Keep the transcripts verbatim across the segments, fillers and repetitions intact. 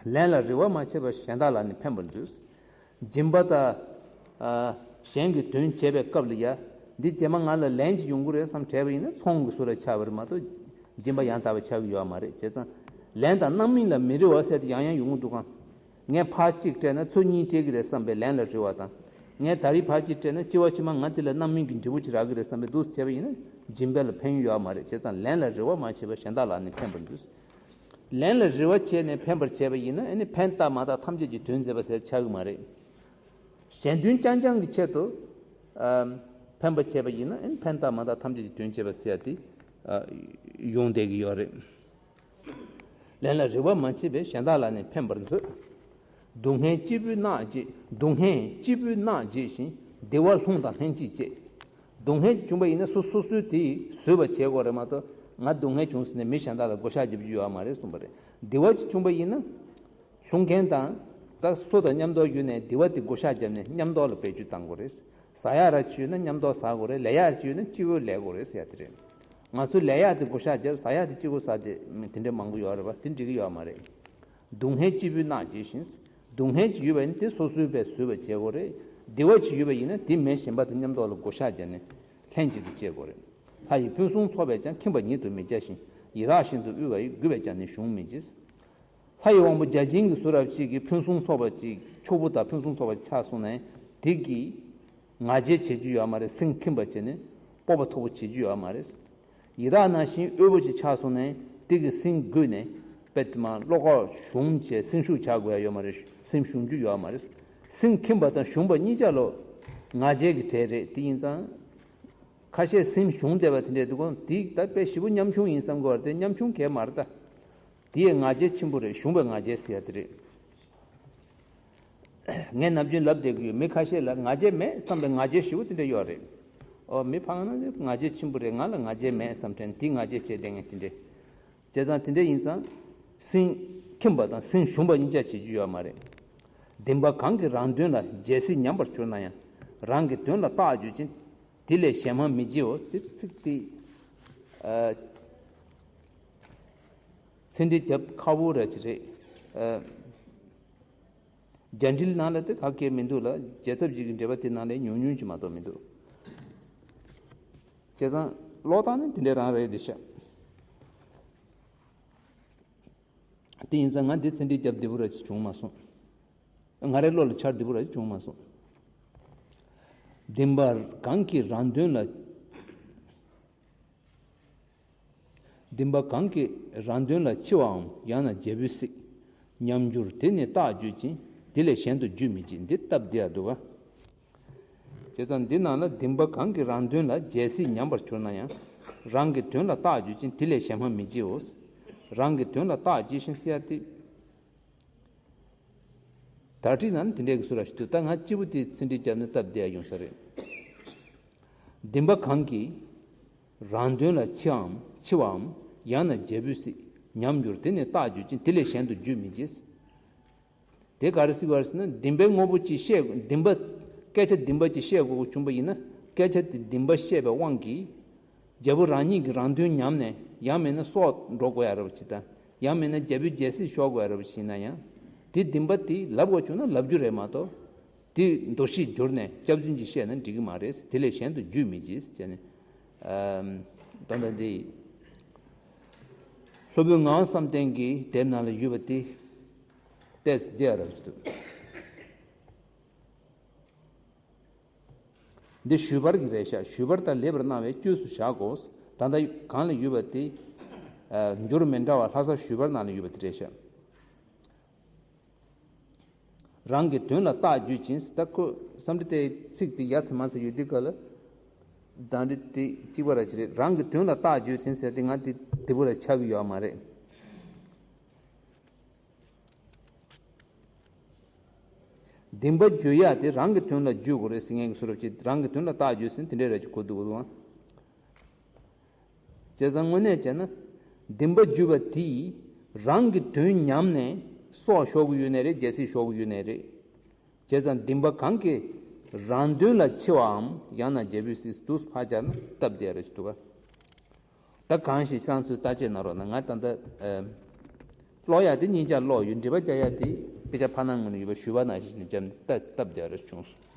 ལན་ལ་རེ་བ་མ་བྱས་པར་གཞན་དག་ལ་ནི་ཕན་པར་འདོད། སྦྱིན་པ་དང་། ཨ། གཞན་གྱི་དོན་བྱས་པའི་སྐབས་ལ་ཡ། འདི་རྗེས་མ་ང་ལ་ལན་ཅིག་ཡོང་གི་རེད་བསམ་དྲན་པ་ཡིན་ན་ཚོང་གི་བཟོ་འདྲ་ཆགས་པ་རེད་མ་གཏོགས། སྦྱིན་པ་ཡང་དག་པ་ཆགས་ཀྱི་ཡོད་མ་རེད། བྱས་ཙང་། ལན་དང་རྣམ་སྨིན་ལ་མི་རེ་བ་ཟེར་དེ་ཡང་ཡང་ཡོང་གི་འདུག་གམ། ངས་ཕར་གཅིག་སྤྲད་ན་ཚུར་གཉིས་སྤྲད་ཀྱི་རེད་བསམ་པའི་ལན་ལ་རེ་བ་དང་། ངས་ད་རེས་ཕར་གཅིག་སྤྲད་ན་སྤྱི་བ་ཕྱི་མ་ང་དེ་ལ་རྣམ་སྨིན་གྱི་འབྲས་བུ་ཅིག་རག་གི་རེད་བསམ་པའི་འདུག་སེ་བྱས་པ་ཡིན་ན་སྦྱིན་པ་ལ་ཕན་ཡོན་ཡོད་མ་རེད། བྱས་ཙང་ལན་ལ་རེ་བ་མ་བྱས་པར་གཞན་དག་ལ་ནི་ཕན་པར་འདོད། ལན་ལ་རེ་བ་བྱས་ནས་ཕན་པར་བྱས་པ་ཡིན་ན་ཨ་ནི་ཕན་བཏགས་མ་བཏགས་ཐམས་ཅད་ཀྱི་དོན་མཛད་པ་ཟེར་ཆགས་ཀྱི་མ་རེད། གཞན་དོན་རྐྱང་རྐྱང་གི་ཆེད་དུ། ཨ། ཕན་པ་བྱས་པ་ཡིན་ན་ཨ་ནི་ཕན་བཏགས་མ་བཏགས་ཐམས་ཅད་ཀྱི་དོན་བྱས་པ་ཟེར་ཡ་དེ། ཨ། ཡོང་བསྡད་ཀྱི་ཡོད་རེད། ལན་ལ་རེ་བ་མ་བྱས་པས་གཞན་དག་ལ་ནི་ཕན་པར་འདོད། སྡུག་བསྔལ་སྐྱེས་བུས་བརྣགས་བྱས། སྡུག་བསྔལ་སྐྱེས་བུས་བརྣགས་བྱས་ཤིང་། བདེ་བ་ལྷུང་དང་ལྷན་ཅིག་སྤྱད། སྡུག་བསྔལ་ཅིག་བྱུང་བ་ཡིན་ན་སོ་སོ་སོས་དེ་བཟོད་པ་བྱེད་དགོས་རེད་མ་གཏོགས་ང་སྡུག་བསྔལ་བྱུང་ཟེར་ནས་མི་གཞན་དག་ལ་བགོ་བཤའ་རྒྱབ་རྒྱུ་ཡོད་མ་རེད་གསུངས་པ་རེད། བདེ་བ་ཅིག་བྱུང་བ་ཡིན་ན། ལྷུང་མཁན་དང་། ད་སོ་དང་མཉམ་དུ་ཡོད་ནས་བདེ་བ་དེ་བགོ་བཤའ་བརྒྱབ་ནས་མཉམ་དུ་ལ་བེད་སྤྱོད་གཏང་དགོས་རེད། ཟ་ཡག་ར་ཅིག་ཡོད་ན་མཉམ་དུ་ཟ་དགོས་རེད། ལས་ཡག་ཅིག་ཡོད་ན་གཅིག་པོས་ལས་དགོས་རེད་ཟེར་ཡ་དེ་རེད། ང་ཚོས་ལས་ཡག་དེ་བགོ་བཤའ་བརྒྱབ། ཟ་ཡག་དེ་གཅིག་པོ་ཟ་དེ་དེ་འདྲ་མང་པོ་ཡོད་རེད་པ། དེ་འགྲིག་གི་ཡོད་མ་རེད། སྡུག་བསྔལ་སྐྱེས་བུས་བརྣགས་བྱས་ཤིང་། སྡུག་བསྔལ་ཅིག་ཡོད་པ་ཡིན་དེ་སོ་སོའི་བས་བཟོད་པ་བྱེད་དགོས་རེད། བདེ་བ་ཅིག་ཡོད་པ་ཡིན་ན་དེ་མི་གཞན་པ་དང་མཉམ་དུ་ལ་བགོ་བཤའ་བརྒྱབ་ནས་ལྷན་ཅིག་ཏུ་སྤྱད་དགོས་རེད། ལྷ་ཡི་ཕུན་སུམ་ཚོགས་པས་ཀྱང་། ཁྱིམ་པ་ཉིད་དུ་མི་བྱ་ཞིང་། ཡི་དྭགས་བཞིན་དུ་དབུལ་བ་ཡི། རྒུད་པས་ཀྱང་ནི་གཞུང་མི་བྱེད། ལྷ་ཡི་དབང་པོ་བརྒྱ་བྱིན་གྱི་བཟོ་འདྲ་ཅིག་གིས་ཕུན་སུམ་ཚོགས་པ་ཅིག་ཕྱུག་པོ་དང་ཕུན་སུམ་ཚོགས་པ་ཅིག་ཆགས་སོང་ན་དེ་གིས་ང་རྒྱལ་བྱེད་རྒྱུ་ཡོད་མ་རེད། སེམས་ཁེངས་པ་བྱས་ནས་སྤོབས་པ་མཐོ་པོ་བྱེད་རྒྱུ་ཡོད་མ་རེད། ཡི་དྭགས་ནང་བཞིན་དབུལ་པོ་ཅིག་ཆགས་སོང་ན་དེ་གིས་སེམས་འགུལ་ནས་དཔེ་དེ་མ་བློ་ཁོག་ཞུམ་བྱས་སེམས་ཤུགས་ཆག་དགོས་ཡ་ཡོད་མ་རེད། སེམས་ཞུམ་རྒྱུ་ཡོད་མ་རེད། སེམས་ཁེངས་པ་དང་ཞུམ་པ་གཉིས་ཆ་ལོ། ང་རྒྱལ་གྱི་གྲས་རེད། དེ་ཡིན་ཙང་། ཁ་ཤས་སེམས་ཞུམ་བསྡད་པ་དེ་འདྲས་འདུག་གོ། དེ་ད་དཔེ་ཞེ་པོ་ཉམ་ཆུང་ཡིན་བསམ་གི་བར་དེ་ཉམ་ཆུང་གས་མ་རེད་ད། དེ་ཡི་ང་རྒྱལ་ཆེན་པོ་རེད། ཞུམ་པའི་ང་རྒྱལ་ཟེར་ཡ་དེ་རེད། ངས་ནམ་རྒྱུན་ལབ་བསྡད་ཀྱི་ཡོད། མི་ཁ་ཤས་ལ་ང་རྒྱལ་མེད་བསམ་པའི་ང་རྒྱལ་ཞེ་པོ་དེ་འདྲ་ཡོད་རེད། ཨོ་མི་ཕ་གི་ནང་ང་རྒྱལ་ཆེན་པོ་རེད། ང་ལ་ང་རྒྱལ་མེད་བསམ་དྲན་དེ་ང་རྒྱལ་བྱས་བསྡད་མཁན་དེ་འདྲས། བྱས་ཙང་དེ་འདྲ་ཡིན་ཙང་། སེམས་ཁེངས་པ་དང་སེམས་ཞུམ་པ་གཉིས་ཆ་བྱེད་རྒྱུ་ཡོད་མ་རེད། འདུན་པ་གང་གིས་རང་དོན་ལ་རྒྱལ་སྲིད་ཉམས་པར་གྱུར་ན་ཡང་། རང་གི་དོན་ལ་རྟག་འགྱོད་ཅིང་། དེ་ལས་གཞན་མ་མི་བྱེའོ། དེ་ཚིག་དེ། ཨ། ཚིག་འགྲེལ་རྒྱབ་ཁག་པོ་ར་ཅིག་རེད། ཨ། རྒྱ་འགྲེལ་ནང་ལ་དེ་ག་གེ་མི་འདུག་ལ། རྒྱལ་ཚབ་ཅིག་གི་འགྲེལ་པ་དེ་ནང་ལ་ཉུང་ཉུང་ཅིག་མ་གཏོགས་མི་འདུག། བྱས་ཙང་ཀློག་སྟངས་ནི་དེ་འདྲ་རང་རེད་དེ་ཤག། དེ་ཡིན་ཙང་ང་འདི་ཚིག་འགྲེལ་རྒྱབ་བདེ་པོ་ར་ཅིག་བྱུང་མ་སོང་། ང་རའི་བློ་ལ་འཆར་བདེ་པོ་ར་ཅིག་བྱུང་མ་སོང་། འདུན་པ་གང་གིས་རང་དོན་ལ། འདུན་པ་གང་གིས་རང་དོན་ལ་འཆི་བའམ་ཡང་ན་རྒྱལ་པོའི་སྲིད་ཉམས་འགྱུར་དེ་ནི་རྟག་འགྱོད་ཅིང་། དེ་ལས་གཞན་དུ་རྒྱུད་མི་བྱེད། འདི་སྟབས་བདེ་ཡ་འདུག་ག། བྱས་ཙང་འདི་ནང་ལ་འདུན་པ་གང་གིས་རང་དོན་ལ་རྒྱལ་སྲིད་ཉམས་པར་གྱུར་ན་ཡང་། རང་གི་དོན་ལ་རྟག་འགྱོད་ཅིང་། དེ་ལས་གཞན་མ་མི་བྱེའོ། རང་གི་དོན་ལ་རྟག་འགྱོད་ཅིང་ཟེར་ཡ་དེ། དར་ཊིག་ནང་ནས་དེ་འདྲའི་གི་སུ་ར་ཞིག་འདུག། ད་ང་གཅིག་པུ་དེ་ཚིག་འགྲེལ་བརྒྱབ་ན་སྟབས་བདེ་ཡ་ཡོང་ས་རེད། འདུན་པ་གང་གིས་རང་དོན་ལ་འཆིའམ་འཆི་བའམ་ཡང་ན་རྒྱལ་པོའི་སྲིད་ཉམས་འགྱུར་དེ་ནི་རྟག་འགྱོད་ཅིང་། དེ་ལས་གཞན་དུ་རྒྱུད་མི་བྱེད། དེ་ག་རེ་ཟེར་བ་རེད་ཟེར་ན་འདུན་པའི་དངོས་པོ་ཅིག་བཤད། འདུན་པ་སྐད་ཆ་འདུན་པ་ཅིག་བཤད་དགོས་བྱུང་བ་ཡིན་ན་སྐད་ཆ་དེ་འདུན་པ་བཤད་པའི་དབང་གིས། རྒྱལ་པོ་རང་ཉིད་ཀྱི་རང་དོན་ཉམས་ནས་ཡང་མིན་ན་སྲོག་འགྲོ་དགོས་ཡ་རེད་པ་ཅིག་དང་། ཡང་མིན་ན་རྒྱལ་པོའི་རྒྱལ་སྲིད་ཤོར་དགོས་ཡ་རེད་པ་ཅིག་ཡིན་ན་ཡང་། དེ་འདུན་པ་དེ་ལབ་དགོས་བྱུང་ན་ལབ་རྒྱུ་རེད་མ་གཏོགས། དེ་འདུ་ཤེས་བསྒྱུར་ནས་སྐྱག་རྫུན་ཅིག་བཤད་ན་འགྲིག་གི་མ་རེད། དེ་ལས་གཞན་དུ་རྒྱུད་མི་བྱེད་ཟེར་ནས། ཨམ། ད་ལྟ་འདི། སློབ་དཔོན་ངག་དབང་བསམ་གཏན་གྱི་དེབ་ནང་ལ་ཡོད་པ་དེ། ཏེས་དེ་ཨ་རབ་ཏུ། འདི་ཞུས་པར་གྱི་རེད་ཤག། ཞུས་པར་དང་ལེགས་པར་སྣང་བས་བཅོས་སུ་བཞག་གོ། ད་ལྟ་གང་ལ་ཡོད་པ་དེ། ཨ། འགྱུར་མི་འདྲ་བ་ལྷ་ས་ཞུས་པར་ནང་ལ་ཡོད་པ་དེ་རེད་ཤག། རང་གི་དོན་ལ་རྟག་འགྱོད་ཅིང་། ད་ཁོ་བསམ་འགྲུབ་དེ་ཚིག་དེ་ཡ་ཚ་མ་ཚ་ཡོད་དུས་ག་ལ། ད་འདི་དེ་གཅིག་པ་ར་ཅི་རེད། རང་གི་དོན་ལ་རྟག་འགྱོད་ཅིང་ཟེར་དེ་ང་དེ་དེ་པོ་ར་ཆགས་ཀྱི་ཡོད་མ་རེད། འདུན་པ་འགྱོད་ཡ་དེ་རང་གི་དོན་ལ་འགྱོད་དགོས་རེད་ཟེར་མཁན་གྱི་བཟོ་འདྲ་ཅིག། རང་གི་དོན་ལ་རྟག་འགྱོད་ཟེར་དེ་འདྲའི་ར་ཅིག་གོ་འདུག་གོ། བྱས་ཙང་དངོས་གནས་བྱས་ན། འདུན་པ་འགྱོད་པ་དེ་ཡིས་རང་གི་དོན་ཉམས་ནས་སྲོག་ཤོར་གྱི་ཡོད་ནའི་རེད། རྒྱལ་སྲིད་ཤོར་གྱི་ཡོད་ནའི་རེད། བྱས་ཙང་འདུན་པ་གང་གིས་རང་དོན་ལ་འཆི་བའམ་ཡང་ན་རྒྱལ་པོའི་སྲིད་དུ་ཕར་སྦྱར་ན་སྟབས་བདེ་ར་ཅིག་འདུག་ག། ད་གང་ཞིག་ཁྱེད་རང་ཚོས་བརྟག་དཔྱད་གནང་རོགས་གནང་། ང་ད་ལྟ་ཨ། ཀློག་ཡ་དེ་སྙིང་རྗེ་ཀློག་ཡོད། འགྲེལ་པ་རྒྱག་ཡ་དེ་དཔེ་ཆ་ཕར་ནང་ངོས་ནས་ཡོད་པ་ཞུས་པ་ནང་བཞིན་བྱས་ནས་བརྟག་བརྟག་རྒྱག་རེ་བྱུང་སོང་།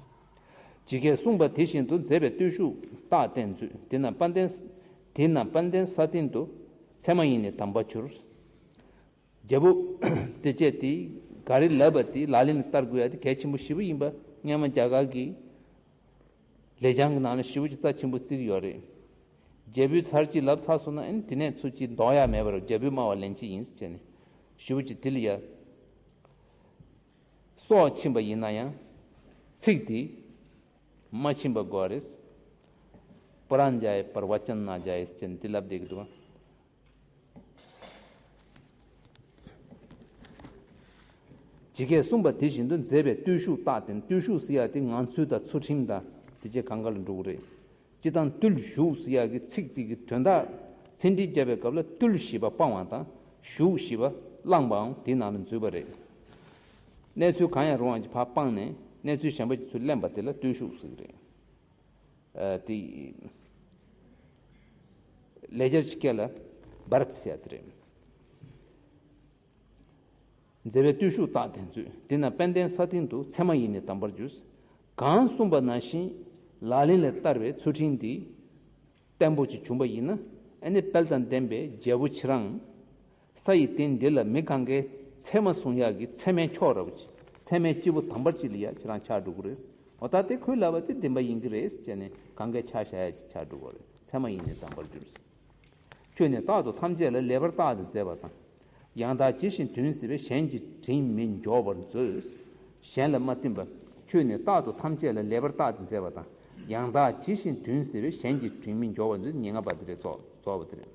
ཇི་སྐད་གསུངས་པ་དེ་བཞིན་དུ་མཛད་པའི་བརྟུལ་ཞུགས་རྟགས་བསྟན་མཛོད། དེ་རྣམས་དཔལ་ལྡན། དེ་རྣམས་དཔལ་ལྡན་ས་སྟེང་དུ། ཚད་མ་ཡིས་ནི་དམ་པར་འགྱུར། རྒྱལ་པོ་དེ་བྱས་དེ་ག་རེ་ལབ་པ་དེ་ལག་ལེན་ལ་བསྟར་དགོས་ཡ་དེ་གལ་ཆེན་པོ་ཞེ་པོ་ཡིན་པ་སྔོན་མ་རྒྱ་གར་གྱི་ལེགས་བྱང་གི་ནང་ལ་ཞེ་པོ་ཅིག་རྩ་ཆེན་པོ་བརྩི་གི་ཡོད་རེད། རྒྱལ་པོའི་ཚར་གཅིག་ལབ་ཚར་སོང་ན་ཨ་ནི་དེ་ནས་ཚུར་གཅིག་འདོགས་ཡ་མེད་པར་རྒྱལ་པོས་སྨྲ་བ་ལན་གཅིག་ཡིན་ཟེར་བྱས་ནས་ཞེ་པོ་ཅིག་དེ་ལ་ཡ། སྲོག་ཕྱིན་པ་ཡིན་ན་ཡང་ཚིག་དེ་མ་ཕྱིན་པ་དགོས་རེད། པྲཛྙཱ་ཡེ་པར་བ་ཅན་ན་ཛྱཱ་ཡེ་ཟེར་བྱས་ནས་དེ་ལབ་བསྡད་ཀྱི་འདུག་བ། ཇི་སྐད་གསུངས་པ་དེ་བཞིན་དུ་མཛད་པའི་བརྟུལ་ཞུགས་རྟགས་བསྟན། བརྟུལ་ཞུགས་ཟེར་ཡ་དེ་ངང་ཚུལ་དང་ཚུལ་ཁྲིམས་དང་དེ་བཅས་གང་ག་ལ་འགྲོ་གི་རེད། སྤྱིར་བཏང་བརྟུལ་ཞུགས་ཟེར་ཡ་གི་ཚིག་དེ་གི་དོན་དག་ཚིག་འགྲེལ་བརྒྱབ་པའི་སྐབས་ལ་བརྟུལ་ཞེས་པ་སྤང་བ་དང་ཞུགས་ཞེས་པ་བླངས་པའང་དེའི་ནང་ལ་འཛུལ་བ་རེད། གནས་ཚུལ་གང་ཡང་རུང་བ་ཅིག་ཕར་སྤངས་ནས་གནས་ཚུལ་གཞན་པ་ཅིག་ཚུར་ལེན་པ་དེ་ལ་བརྟུལ་ཞུགས་ཟེར་གི་རེད། ཨ་དེ། ལེགས་སྦྱར་གྱི་སྐད་ལ་བར་ཏི་ཟེར་ཡ་དེ་རེད། མཛད་པའི་བརྟུལ་ཞུགས་རྟགས་བསྟན་མཛོད། དེ་རྣམས་དཔལ་ལྡན་ས་སྟེང་དུ། ཚད་མ་ཡིས་ནི་དམ་པར་འགྱུར། གང་གསུངས་པ་ནང་བཞིན་ལག་ལེན་ལ་བསྟར་བའི་ཚུལ་ཁྲིམས་འདི་བརྟན་པོ་ཅིག་བྱུང་པ་ཡིན་ན་ཨ་ནི་དཔལ་དང་ལྡན་པའི་རྒྱལ་པོ་ཁྱེད་རང་ས་ཡི་སྟེང་འདི་ལ་མི་གང་གའི་ཚད་མ་བཟུང་ཡག་གི་ཚད་མའི་མཆོག་ར་བ་ཅིག་ཚད་མའི་སྐྱེས་བུ་དམ་པ་ཅིག་ལ་ཡ་ཁྱེད་རང་ཆགས་འགྲོ་གི་རེད། འོ་ད་དེ་ཁོས་ལབ་པ་དེ་བདེན་པ་ཡིན་གྱི་རེད་ཟེར་ནས་གང་གའི་ཆ་བཞག་ཡ་ཅིག་ཆགས་འགྲོ་གི་རེད། ཚད་མ་ཡིས་ནི་དམ་པར་འགྱུར། ཁྱོད་ནི་རྟག་ཏུ་ཐམས་ཅད་ལ་ལེགས་པར་བརྟགས་ཏེ་མཛད་པ་དང་། ཡང་དག་ཇི་བཞིན་དོན་གཟིགས་པས་གཞན་གྱི་དྲིང་མི་འཇོག་པར་མཛོད། གཞན་ལ་མ་བསྟིམ་པ། ཁྱོད་ནི་རྟག་ཏུ་ཐམས་ཅད་ལ་ལེགས་པར་བརྟགས་ཏེ་མཛད་པ་དང་། ཡང་དག་ཇི་བཞིན་དོན་གཟིགས་པས་གཞན་གྱི་དྲིང་མི་འཇོག་པར་མཛོད། ཉེར་ལྔ་པ་དེ་རེད། རྫོགས་རྫོགས་པ་དེ་རེད།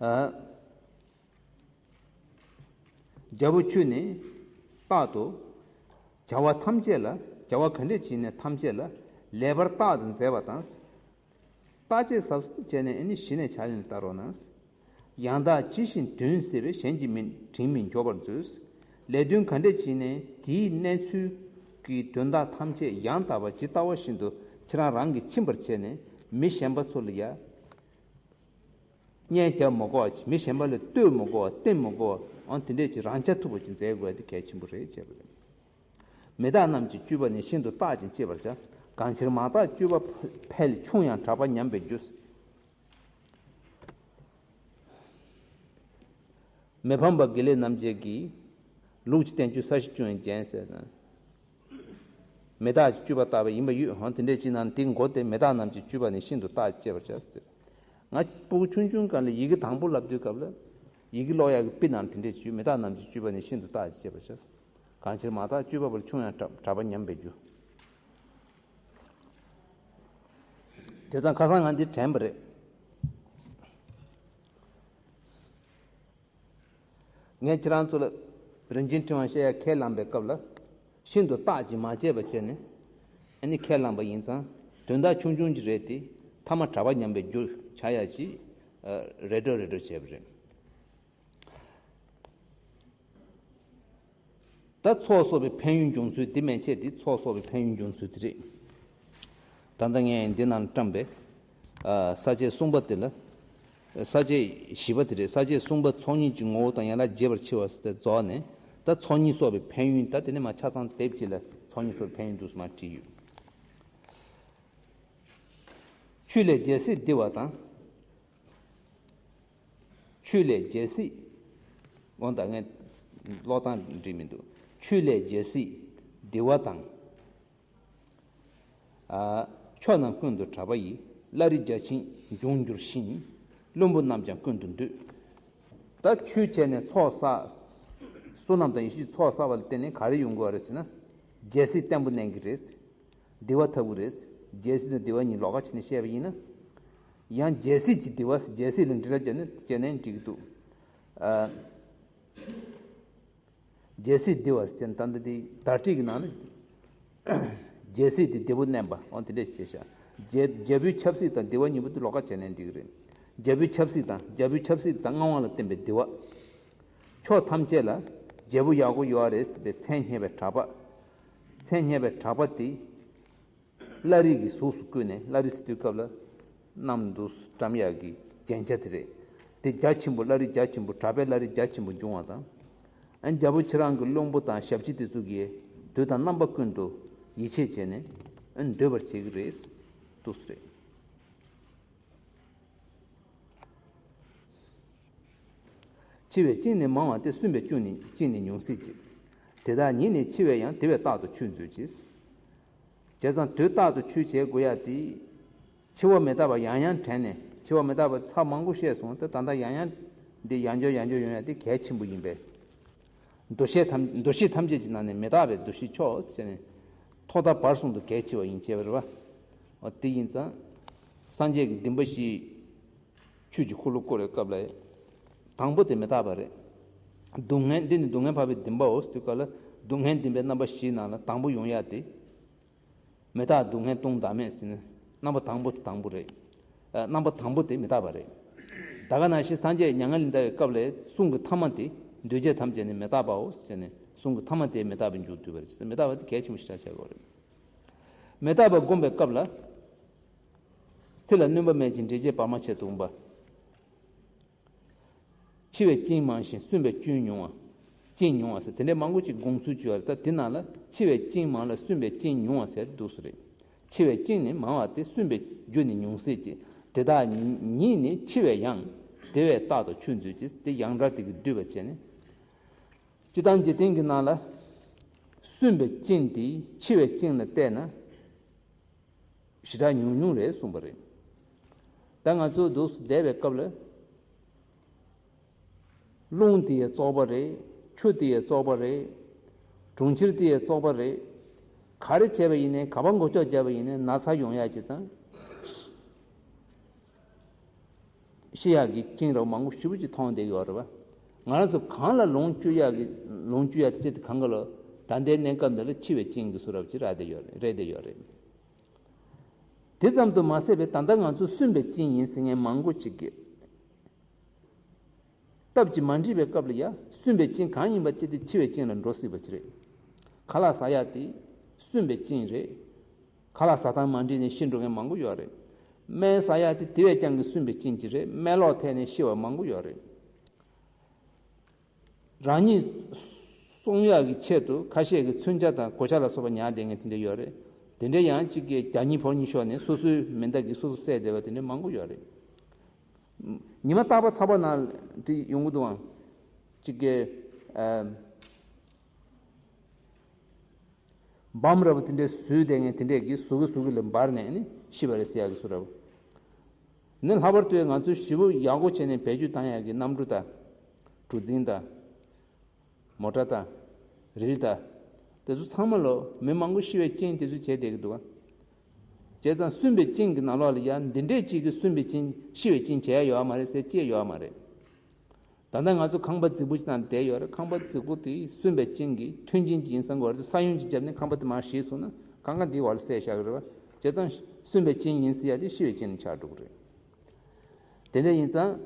ཨ། རྒྱལ་པོ་ཁྱོད་ནི་རྟག་ཏུ་བྱ་བ་ཐམས་ཅད་ལ་བྱ་བ་ག་འདྲས་བྱས་ནས་ཐམས་ཅད་ལ་ལེགས་པར་བརྟགས་ཏེ་མཛད་པ་དང་། བརྟག་དཔྱད་ཟབ་ཟབ་བྱས་ནས་ཨ་ནི་གཞི་ནས་ཕྱག་ལེན་བསྟར་རོགས་གནང་། ཡང་དག་ཇི་བཞིན་དོན་གཟིགས་པས་གཞན་གྱི་མི་དྲིང་མི་འཇོག་པར་མཛོད། ལས་དོན་ག་འདྲས་བྱས་ནས་དེའི་གནས་ཚུལ་གྱི་དོན་དག་ཐམས་ཅད་ཡང་དག་པ་ཇི་ལྟ་བ་བཞིན་དུ་ཁྱེད་རང་རང་གིས་ཕྱིན་པར་བྱས་ནས་མི་གཞན་པ་ཚོ་ལ་ཡ། གཉེན་རྒྱབ་མི་དགོས་པ། མི་གཞན་པ་ལ་ལྟོས་མི་དགོས་པ། བསྟེན་མི་དགོས་པ། ཨང་དེ་འདྲས་ཀྱི་རང་རྐྱ་ཐུབ་པ་ཅིག་མཛད་དགོས་ཡ་དེ་གལ་ཆེན་པོ་རེད་བྱས་པ་རེད། མི་རྟག་རྣམས་ཀྱི་སྤྱོད་པ་ནི་ཤིན་ཏུ་བརྟག་ཅིང་དཔྱད་པར་བྱ། གང་ཕྱིར་མ་བརྟགས་སྤྱོད་པ་ཕལ་ཆུང་ཡང་གྲགས་པ་ཉམས་པའི་རྒྱུ། མི་ཕམ་པ་དགེ་ལེགས་རྣམ་རྒྱལ་གྱིས། ལུགས་ཀྱི་བསྟན་བཅོས་ས་གཞི་བཅུ་ཡི་རྒྱན་ཟེར་ན། མི་རྟག་གི་སྤྱོད་པ་ལྟ་བུ་ཡིན་པ་ཡོད། ཧང་དེ་འདྲས་ཅིག་ན་དེ་མགོ་དེ་མི་རྟག་རྣམས་ཀྱི་སྤྱོད་པ་ནི་ཤིན་ཏུ་བརྟག་དཔྱད་པར་བྱ་ཟེར། ང་སྤུ་གུ་ཆུང་ཆུང་སྒང་ལ་ཡི་གེ་དང་པོ་ལབ་དུས་སྐབས་ལ་ཡི་གེ་ཀློག་ཡག་གི་དཔེ་ནང་དེ་འདྲས་ཅིག་ཡོད། མི་རྟག་རྣམས་ཀྱི་སྤྱོད་པ་ནི་ཤིན་ཏུ་བརྟག་དཔྱད་པར་བྱ། གང་ཕྱིར་མ་བརྟགས་སྤྱོད་པ་ཕལ་ཆུང་ཡང་གྲགས་གྲགས་པ་ཉམས་པའི་རྒྱུ། དེ་ཙང་ཁ་སང་ང་འདི་དྲན་པ་རེད། ངས་ཁྱེད་རང་ཚོ་ལ་རིན་ཆེན་ཕྲེང་བ་བཤད་ཡ་ཁས་བླངས་པའི་སྐབས་ལ་ཤིན་ཏུ་བརྟག་ཅིང་མ་དཔྱད་པ་བྱས་ནས་ཨ་ནི་ཁས་བླངས་པ་ཡིན་ཙང་དོན་དག་ཆུང་ཆུང་ཅིག་རེད་དེ་ཐ་མ་གྲགས་པ་ཉམས་པའི་རྒྱུ་ཆགས་ཡ་ཅིག་རེ་དྲོ་རེ་དྲོ་བྱས་པ་རེད། ད་ཚོགས་གསོག་པའི་ཕན་ཡོན་འབྱུང་ཚུལ་འདི་མན་ཆད་དེ་ཚོགས་གསོག་པའི་ཕན་ཡོན་འབྱུང་ཚུལ་དེ་རེད། ད་ལྟ་ངས་འདི་ནང་བཀྲམ་པའི་ས་བཅད་གསུམ་པ་དེ་ལ། ས་བཅད་བཞི་པ་དེ་རེད། ས་བཅད་གསུམ་པ་ཚོགས་གཉིས་ཀྱི་ངོ་བོ་དང་ཡན་ལག་རྒྱས་པར་ཕྱེ་བ་ཟེར་རྫོགས་ནས་ད་ཚོགས་གཉིས་གསོག་པའི་ཕན་ཡོན། ད་དེ་ནས་མ་ཆ་ཚང་དེབ་ཅིག་ལ་ཚོགས་གཉིས་གསོག་པའི་ཕན་ཡོན་འདུག་སེ་མར་བྲིས་ཡོད། ཆོས་ལས་རྒྱལ་སྲིད་འདི་བ་དང་། ཆོས་ལས་རྒྱལ་སྲིད། འོ་ད་ངས་ཀློག་སྟངས་འགྲིག་མི་འདུག་ཆོས་ལས་རྒྱལ་སྲིད་འདི་བ་དང་། ཨ། ཕྱོགས་རྣམས་ཀུན་ཏུ་གྲགས་པ་ཡི། བླ་རི་རྒྱ་ཆེན་འབྱུང་འགྱུར་ཞིང་། བློན་པོ་རྣམས་ཀྱང་ཀུན་ཏུ་འདུས། ད་ཆོས་བྱས་ནས་ཚོགས་བསགས། བསོད་ནམས་དང་ཡེ་ཤེས་ཚོགས་བསགས་པ་ལ་བརྟེན་ནས་ག་རེ་ཡོང་དགོས་རེད་ཟེར་ན། རྒྱལ་སྲིད་བརྟན་པོ་གནས་ཀྱི་རེད། བདེ་བ་ཐོབ་ཀྱི་རེད། རྒྱལ་སྲིད་དང་བདེ་བ་གཉིས་ལོགས་ཀ་བྱས་ནས་བཤད་པ་ཡིན་ན། ཡང་རྒྱལ་སྲིད་ཀྱི་བདེ་བ། རྒྱལ་སྲིད་ལ་འབྲེལ་བ་བྱས་ནས་བྱས་ནས་འགྲིག་གི་འདུག་ཨ། རྒྱལ་སྲིད་བདེ་བ་ཟེར་ན་ད་ལྟ་དེ་བརྡ་སྤྲོད་ཀྱི་ནང་ནས་རྒྱལ་སྲིད་དེ་བདེ་པོ་བསྣན་པ། འོ་དེ་འདྲས་བྱས་ཤག་རྒྱལ་རྒྱལ་པོའི་ཆབ་སྲིད་དང་བདེ་བ་གཉིས་པོ་དེ་ལོགས་ཀ་བྱས་ནས་འགྲིག་གི་རེད། རྒྱལ་པོའི་ཆབ་སྲིད་དང་། རྒྱལ་པོའི་ཆབ་སྲིད་དང་མངའ་དབང་ལ་བརྟེན་པའི་བདེ་བ། ཕྱོགས་ཐམས་ཅད་ལ་རྒྱལ་པོ་ཡག་པོ་ཡོད་རེད་ཟེར་བའི་མཚན་སྙན་པའི་གྲགས་པ། མཚན་སྙན་པའི་གྲགས་པ་དེ། བླ་རི་གི་གཟུགས་སུ་བཀོད་ནས། བླ་རི་ཟེར་དུས་སྐབས་ལ་གནམ་དུ་བཀྲམ་ཡག་གི་རྒྱན་ཆ་དེ་རེད། དེ་རྒྱ་ཆེན་པོ་བླ་རེ་རྒྱ་ཆེན་པོ་གྲགས་པའི་བླ་རེ་རྒྱ་ཆེན་པོ་འབྱུང་བ་དང་། ཨ་རྒྱལ་པོ་ཁྱེད་རང་གི་བློན་པོ་དང་ཞབས་ཕྱི་དེ་ཚོ་གིས་དུས་དང་རྣམ་པ་ཀུན་ཏུ་ཡིད་ཆེས་བྱས་ནས་ཨ་འདོད་པར་བྱེད་ཀྱི་རེད། འདུག་སེ་རེད། འཆི་བའི་རྐྱེན་ནི་མང་བ་སྟེ། གསོན་པའི་རྐྱེན་ནི་རྐྱེན་ནི་ཉུང་ཟད་ཀྱི། དེ་དག་ཉིད་ནི་འཆི་བས་ཡང་། དེ་བས་རྟག་ཏུ་ཆོས་མཛོད་ཅིང་། བྱས་ཙང་དུས་རྟག་ཏུ་ཆོས་བྱེད་དགོས་ཡ་དེ། འཆི་བ་མི་རྟག་པ་ཡང་ཡང་དྲན་ནས། འཆི་བ་མི་རྟག་པ་ཚར་མང་པོ་བཤད་སོང་། དེ་ད་ལྟ་ཡང་ཡང་འདི་ཡང་བསྐྱར་ཡང་བསྐྱར་ཡོང་ཡ་དེ་གལ་ཆེན་པོ་ཡིན་པས། འདུ་ཤེས་ཐམས་འདུ་ཤེས་ཐམས་ཅད་ཀྱི་ནང་ནས་མི་རྟག་པའི་འདུ་ཤེས་མཆོག་ཟེར་ནས། ཐོག་མཐའ་བར་གསུམ་དུ་གལ་ཆེ་བ་ཡིན་ཅེས་པ་རེད་པ། འོ་དེ་ཡིན་ཙང་། སངས་རྒྱས་ཀྱི་སྡིག་པ་བཞི་ཆོས་ཀྱི་འཁོར་ལོ་བསྐོར་བའི་སྐབས་ལ། དང་པོ་དེ་མི་རྟག་པ་རེད། སྡུག་བསྔལ་འདི་ནི་སྡུག་བསྔལ་འཕགས་པའི་སྡིག་པའོ་ཟེར་དུས་སྐབས་ལ། སྡུག་བསྔལ་སྡིག་པའི་རྣམ་པ་བཞིའི་ནང་ལ་དང་པོ་ཡོང་ཡ་དེ། མི་རྟག་སྡུག་བསྔལ་སྟོང་བདག་མེད་ཟེར་ནས་རྣམ་པ་དང་པོ་དེ་དང་པོ་རེད། ཨ་རྣམ་པ་དང་པོ་དེ་མི་རྟག་པ་རེད། ད་ག་ནང་བཞིན་སངས་རྒྱས་མྱ་ངན་ལས་འདའ་བའི་སྐབས་ལ་གསུང་གི་ཐ་མ་དེ། འདུས་བྱས་ཐམས་ཅད་ནི་མི་རྟག་པའོ་ཟེར་ནས་གསུང་གི་ཐ་མ་དེ་མི་རྟག་པའི་མཇུག་བསྡུས་པ་རེད། མི་རྟག་པ་དེ་གལ་ཆེན་པོ་ཞེ་དྲག་ཆགས་ཀྱི་ཡོད་རེད། མི་རྟག་པ་བསྒོམ་པའི་སྐབས་ལ། ཚེ་ལ་སྣོན་པ་མེད་ཅིང་འབྲས་བཅས་བར་མ་ཆད་དུ་འོང་བ། འཆི་བའི་རྐྱེན་མང་ཞིང་གསོན་པའི་རྐྱེན་ཉུང་བ། རྐྱེན་ཉུང་བ་ཟེར་དེ་འདྲའི་མང་པོ་ཅིག་དགོངས་ཚུལ་བརྗོད་ཡོད་རེད། ད་དེ་ནང་ལ་འཆི་བའི་རྐྱེན་མང་ལ་གསོན་པའི་རྐྱེན་ཉུང་བ་ཟེར་འདུག་སེ་རེད། འཆི་བའི་རྐྱེན་ནི་མང་བ་སྟེ། གསོན་པའི་རྒྱུ་ནི་ཉུང་ཟད་ཀྱི། དེ་དག་ཉིད་ནི་འཆི་བས་ཡང་། དེ་བས་རྟག་ཏུ་ཆོས་མཛོད་ཅིང་། དེ་ཡང་སྒྲ་དེ་གིས་བསྡུས་པ་བྱས་ནས། སྤྱིར་བཏང་འཇིག་རྟེན་གྱི་ནང་ལ་གསོན་པའི་རྐྱེན་དེ་འཆི་བའི་རྐྱེན་ལ་བལྟས་ན། ཞེ་དྲག་ཉུང་ཉུང་རེད་གསུངས་པ་རེད། ད་ང་ཚོ་འདུག་སེ་བསྡད་པའི་སྐབས་ལ། རླུང་དེ་ཡང་བཙོག་པ་རེད། ཆུ་དེ་ཡང་བཙོག་པ་རེད། གྲོང་ཁྱེར་དེ་ཡང་བཙོག་པ་རེད། ག་རེ་བྱས་པ་ཡིན་ནའི། ག་པར་མགོ་ལྕོག་བརྒྱབ་པ་ཡིན་ནའི་ན་ཚ་ཡོང་ཡག་ཅིག་དང་། ཤི་ཡག་གི་རྐྱེན་རབ་མང་པོ་ཞེ་པོ་ཅིག་མཐོང་བསྡད་ཡོད་རེད་པ། ང་རང་ཚོ་གང་ལ་ལོངས་སྤྱོད་ཡག་གི་ལོངས་སྤྱོད་ཡག་དེ་ཅི་སྟེ་གང་ག་ལ། ད་ལྟའི་གནས་སྐབས་འདི་ལ་འཆི་བའི་རྐྱེན་གྱི་བཟོ་འདྲ་ཅིག་རག་བསྡད་ཡོད་རེད། རེད་བསྡད་ཡོད་རེད། དེ་ཙམ་དུ་མ་ཟད་པའི་ད་ལྟ་ང་ཚོ་གསོན་པའི་རྐྱེན་ཡིན་ཟེར་མཁན་མང་པོ་ཅིག་གིས། སྟབས་ཀྱིས་མ་འགྲིག་པའི་སྐབས་ལ་ཡ། གསོན་པའི་རྐྱེན་གང་ཡིན་པ་ཅི་སྟེ་འཆི་བའི་རྐྱེན་ལ་འགྲོ་སྲིད་པ་ཅིག་རེད། ཁ་ལག་ཟ་ཡག་དེ་གསོན་པའི་རྐྱེན་རེད། ཁ་ལག་ཟ་སྟངས་མ་འགྲིག་ནས་ཤི་འགྲོ་མཁན་མང་པོ་ཡོད་རེད། སྨན་ཟ་ཡག་དེ་དེ་བས་ཀྱང་གི་གསོན་པའི་རྐྱེན་ཅིག་རེད། སྨན་ལོག་ཐལ་ནས་ཤི་བ་མང་པོ་ཡོད་རེད། རང་ཉིད་གསོན་ཡག་གི་ཆེད་དུ་ཁ་ཤས་ཀྱིས་མཚོན་ཆ་དང་གོ་ཆ་ལ་སོགས་པ་ཉར་བསྡད་མཁན་དེ་འདྲ་ཡོད་རེད། དེ་འདྲ་ཡང་གཅིག་གིས་བརྒྱ་གཉིས་ཕོར་གཉིས་ཤོར་ནས་སོ་སོའི་མེ་མདའ་གིས་སོ་སོ་བསད་བསྡད་པ་དེ་འདྲ་མང་པོ་ཡོད་རེད། ཉི་མ་རྟག་པར་ཚ་བ་ན་དེ་ཡོང་གི་འདུག་ཨང་། གཅིག་གིས་ཨ། སྦམ་འདྲ་པོ་དེ་འདྲས་བཟོས་བསྡད་མཁན་དེ་འདྲས་ཀྱིས་ཟུག་གི་ཟུག་གི་ལ་འབར་ནས་ནི་ཤི་བ་རེད་ཟེར་ཡག་གི་བཟོ་འདྲ་པོ། ནི་ལྷག་པར་དུ་ང་ཚོས་ཞེ་པོ་ཡག་པོ་བྱས་ནས་བེད་སྤྱོད་བཏང་ཡག་གི་གནམ་གྲུ་དང་། གྲུ་གཟིངས་དང་། མོ་ཊ་དང་། རིལ་དང་། དེ་ཚོ་ཚང་མ་ལོ་མི་མང་པོ་ཤི་བའི་རྐྱེན་དེ་ཚོ་བྱས་བསྡད་ཀྱི་འདུག་ག་བྱས་ཙང་གསོན་པའི་རྐྱེན་གྱི་ནང་ལོགས་ལ་ཡང་འདི་འདྲས་ཅིག་གིས་གསོན་པའི་རྐྱེན་ཤི་བའི་རྐྱེན་བྱས་ཡོད་མ་རེད་ཟེར་ཅི་ཡོད་མ་རེད། ད་ལྟ་ང་ཚོ་ཁང་པ་རྫིག་པོ་ཅིག་ནང་བསྡད་ཡོད་རེད། ཁང་པ་རྫིག་པོ་དེ་གསོན་པའི་རྐྱེན་གྱིས་མཐུན་རྐྱེན་ཅིག་ཡིན་བསམ་གྱི་ཡོད་རེད། ས་ཡོམ་ཅིག་བརྒྱབ་ནས་ཁང་པ་དེ་མར་ཞིག་སོང་ན་གང་ག་འདིའི་འོག་ལ་བསད་བཞག་གི་རེད་པ། བྱས་ཙང་གསོན་པའི་རྐྱེན་ཡིན་ཟེར་ཡ་དེ་ཤི་བའི་རྐྱེན་ལ་ཆགས་འགྲོ་གི་རེད། དེ་འདྲ་ཡིན་ཙང་།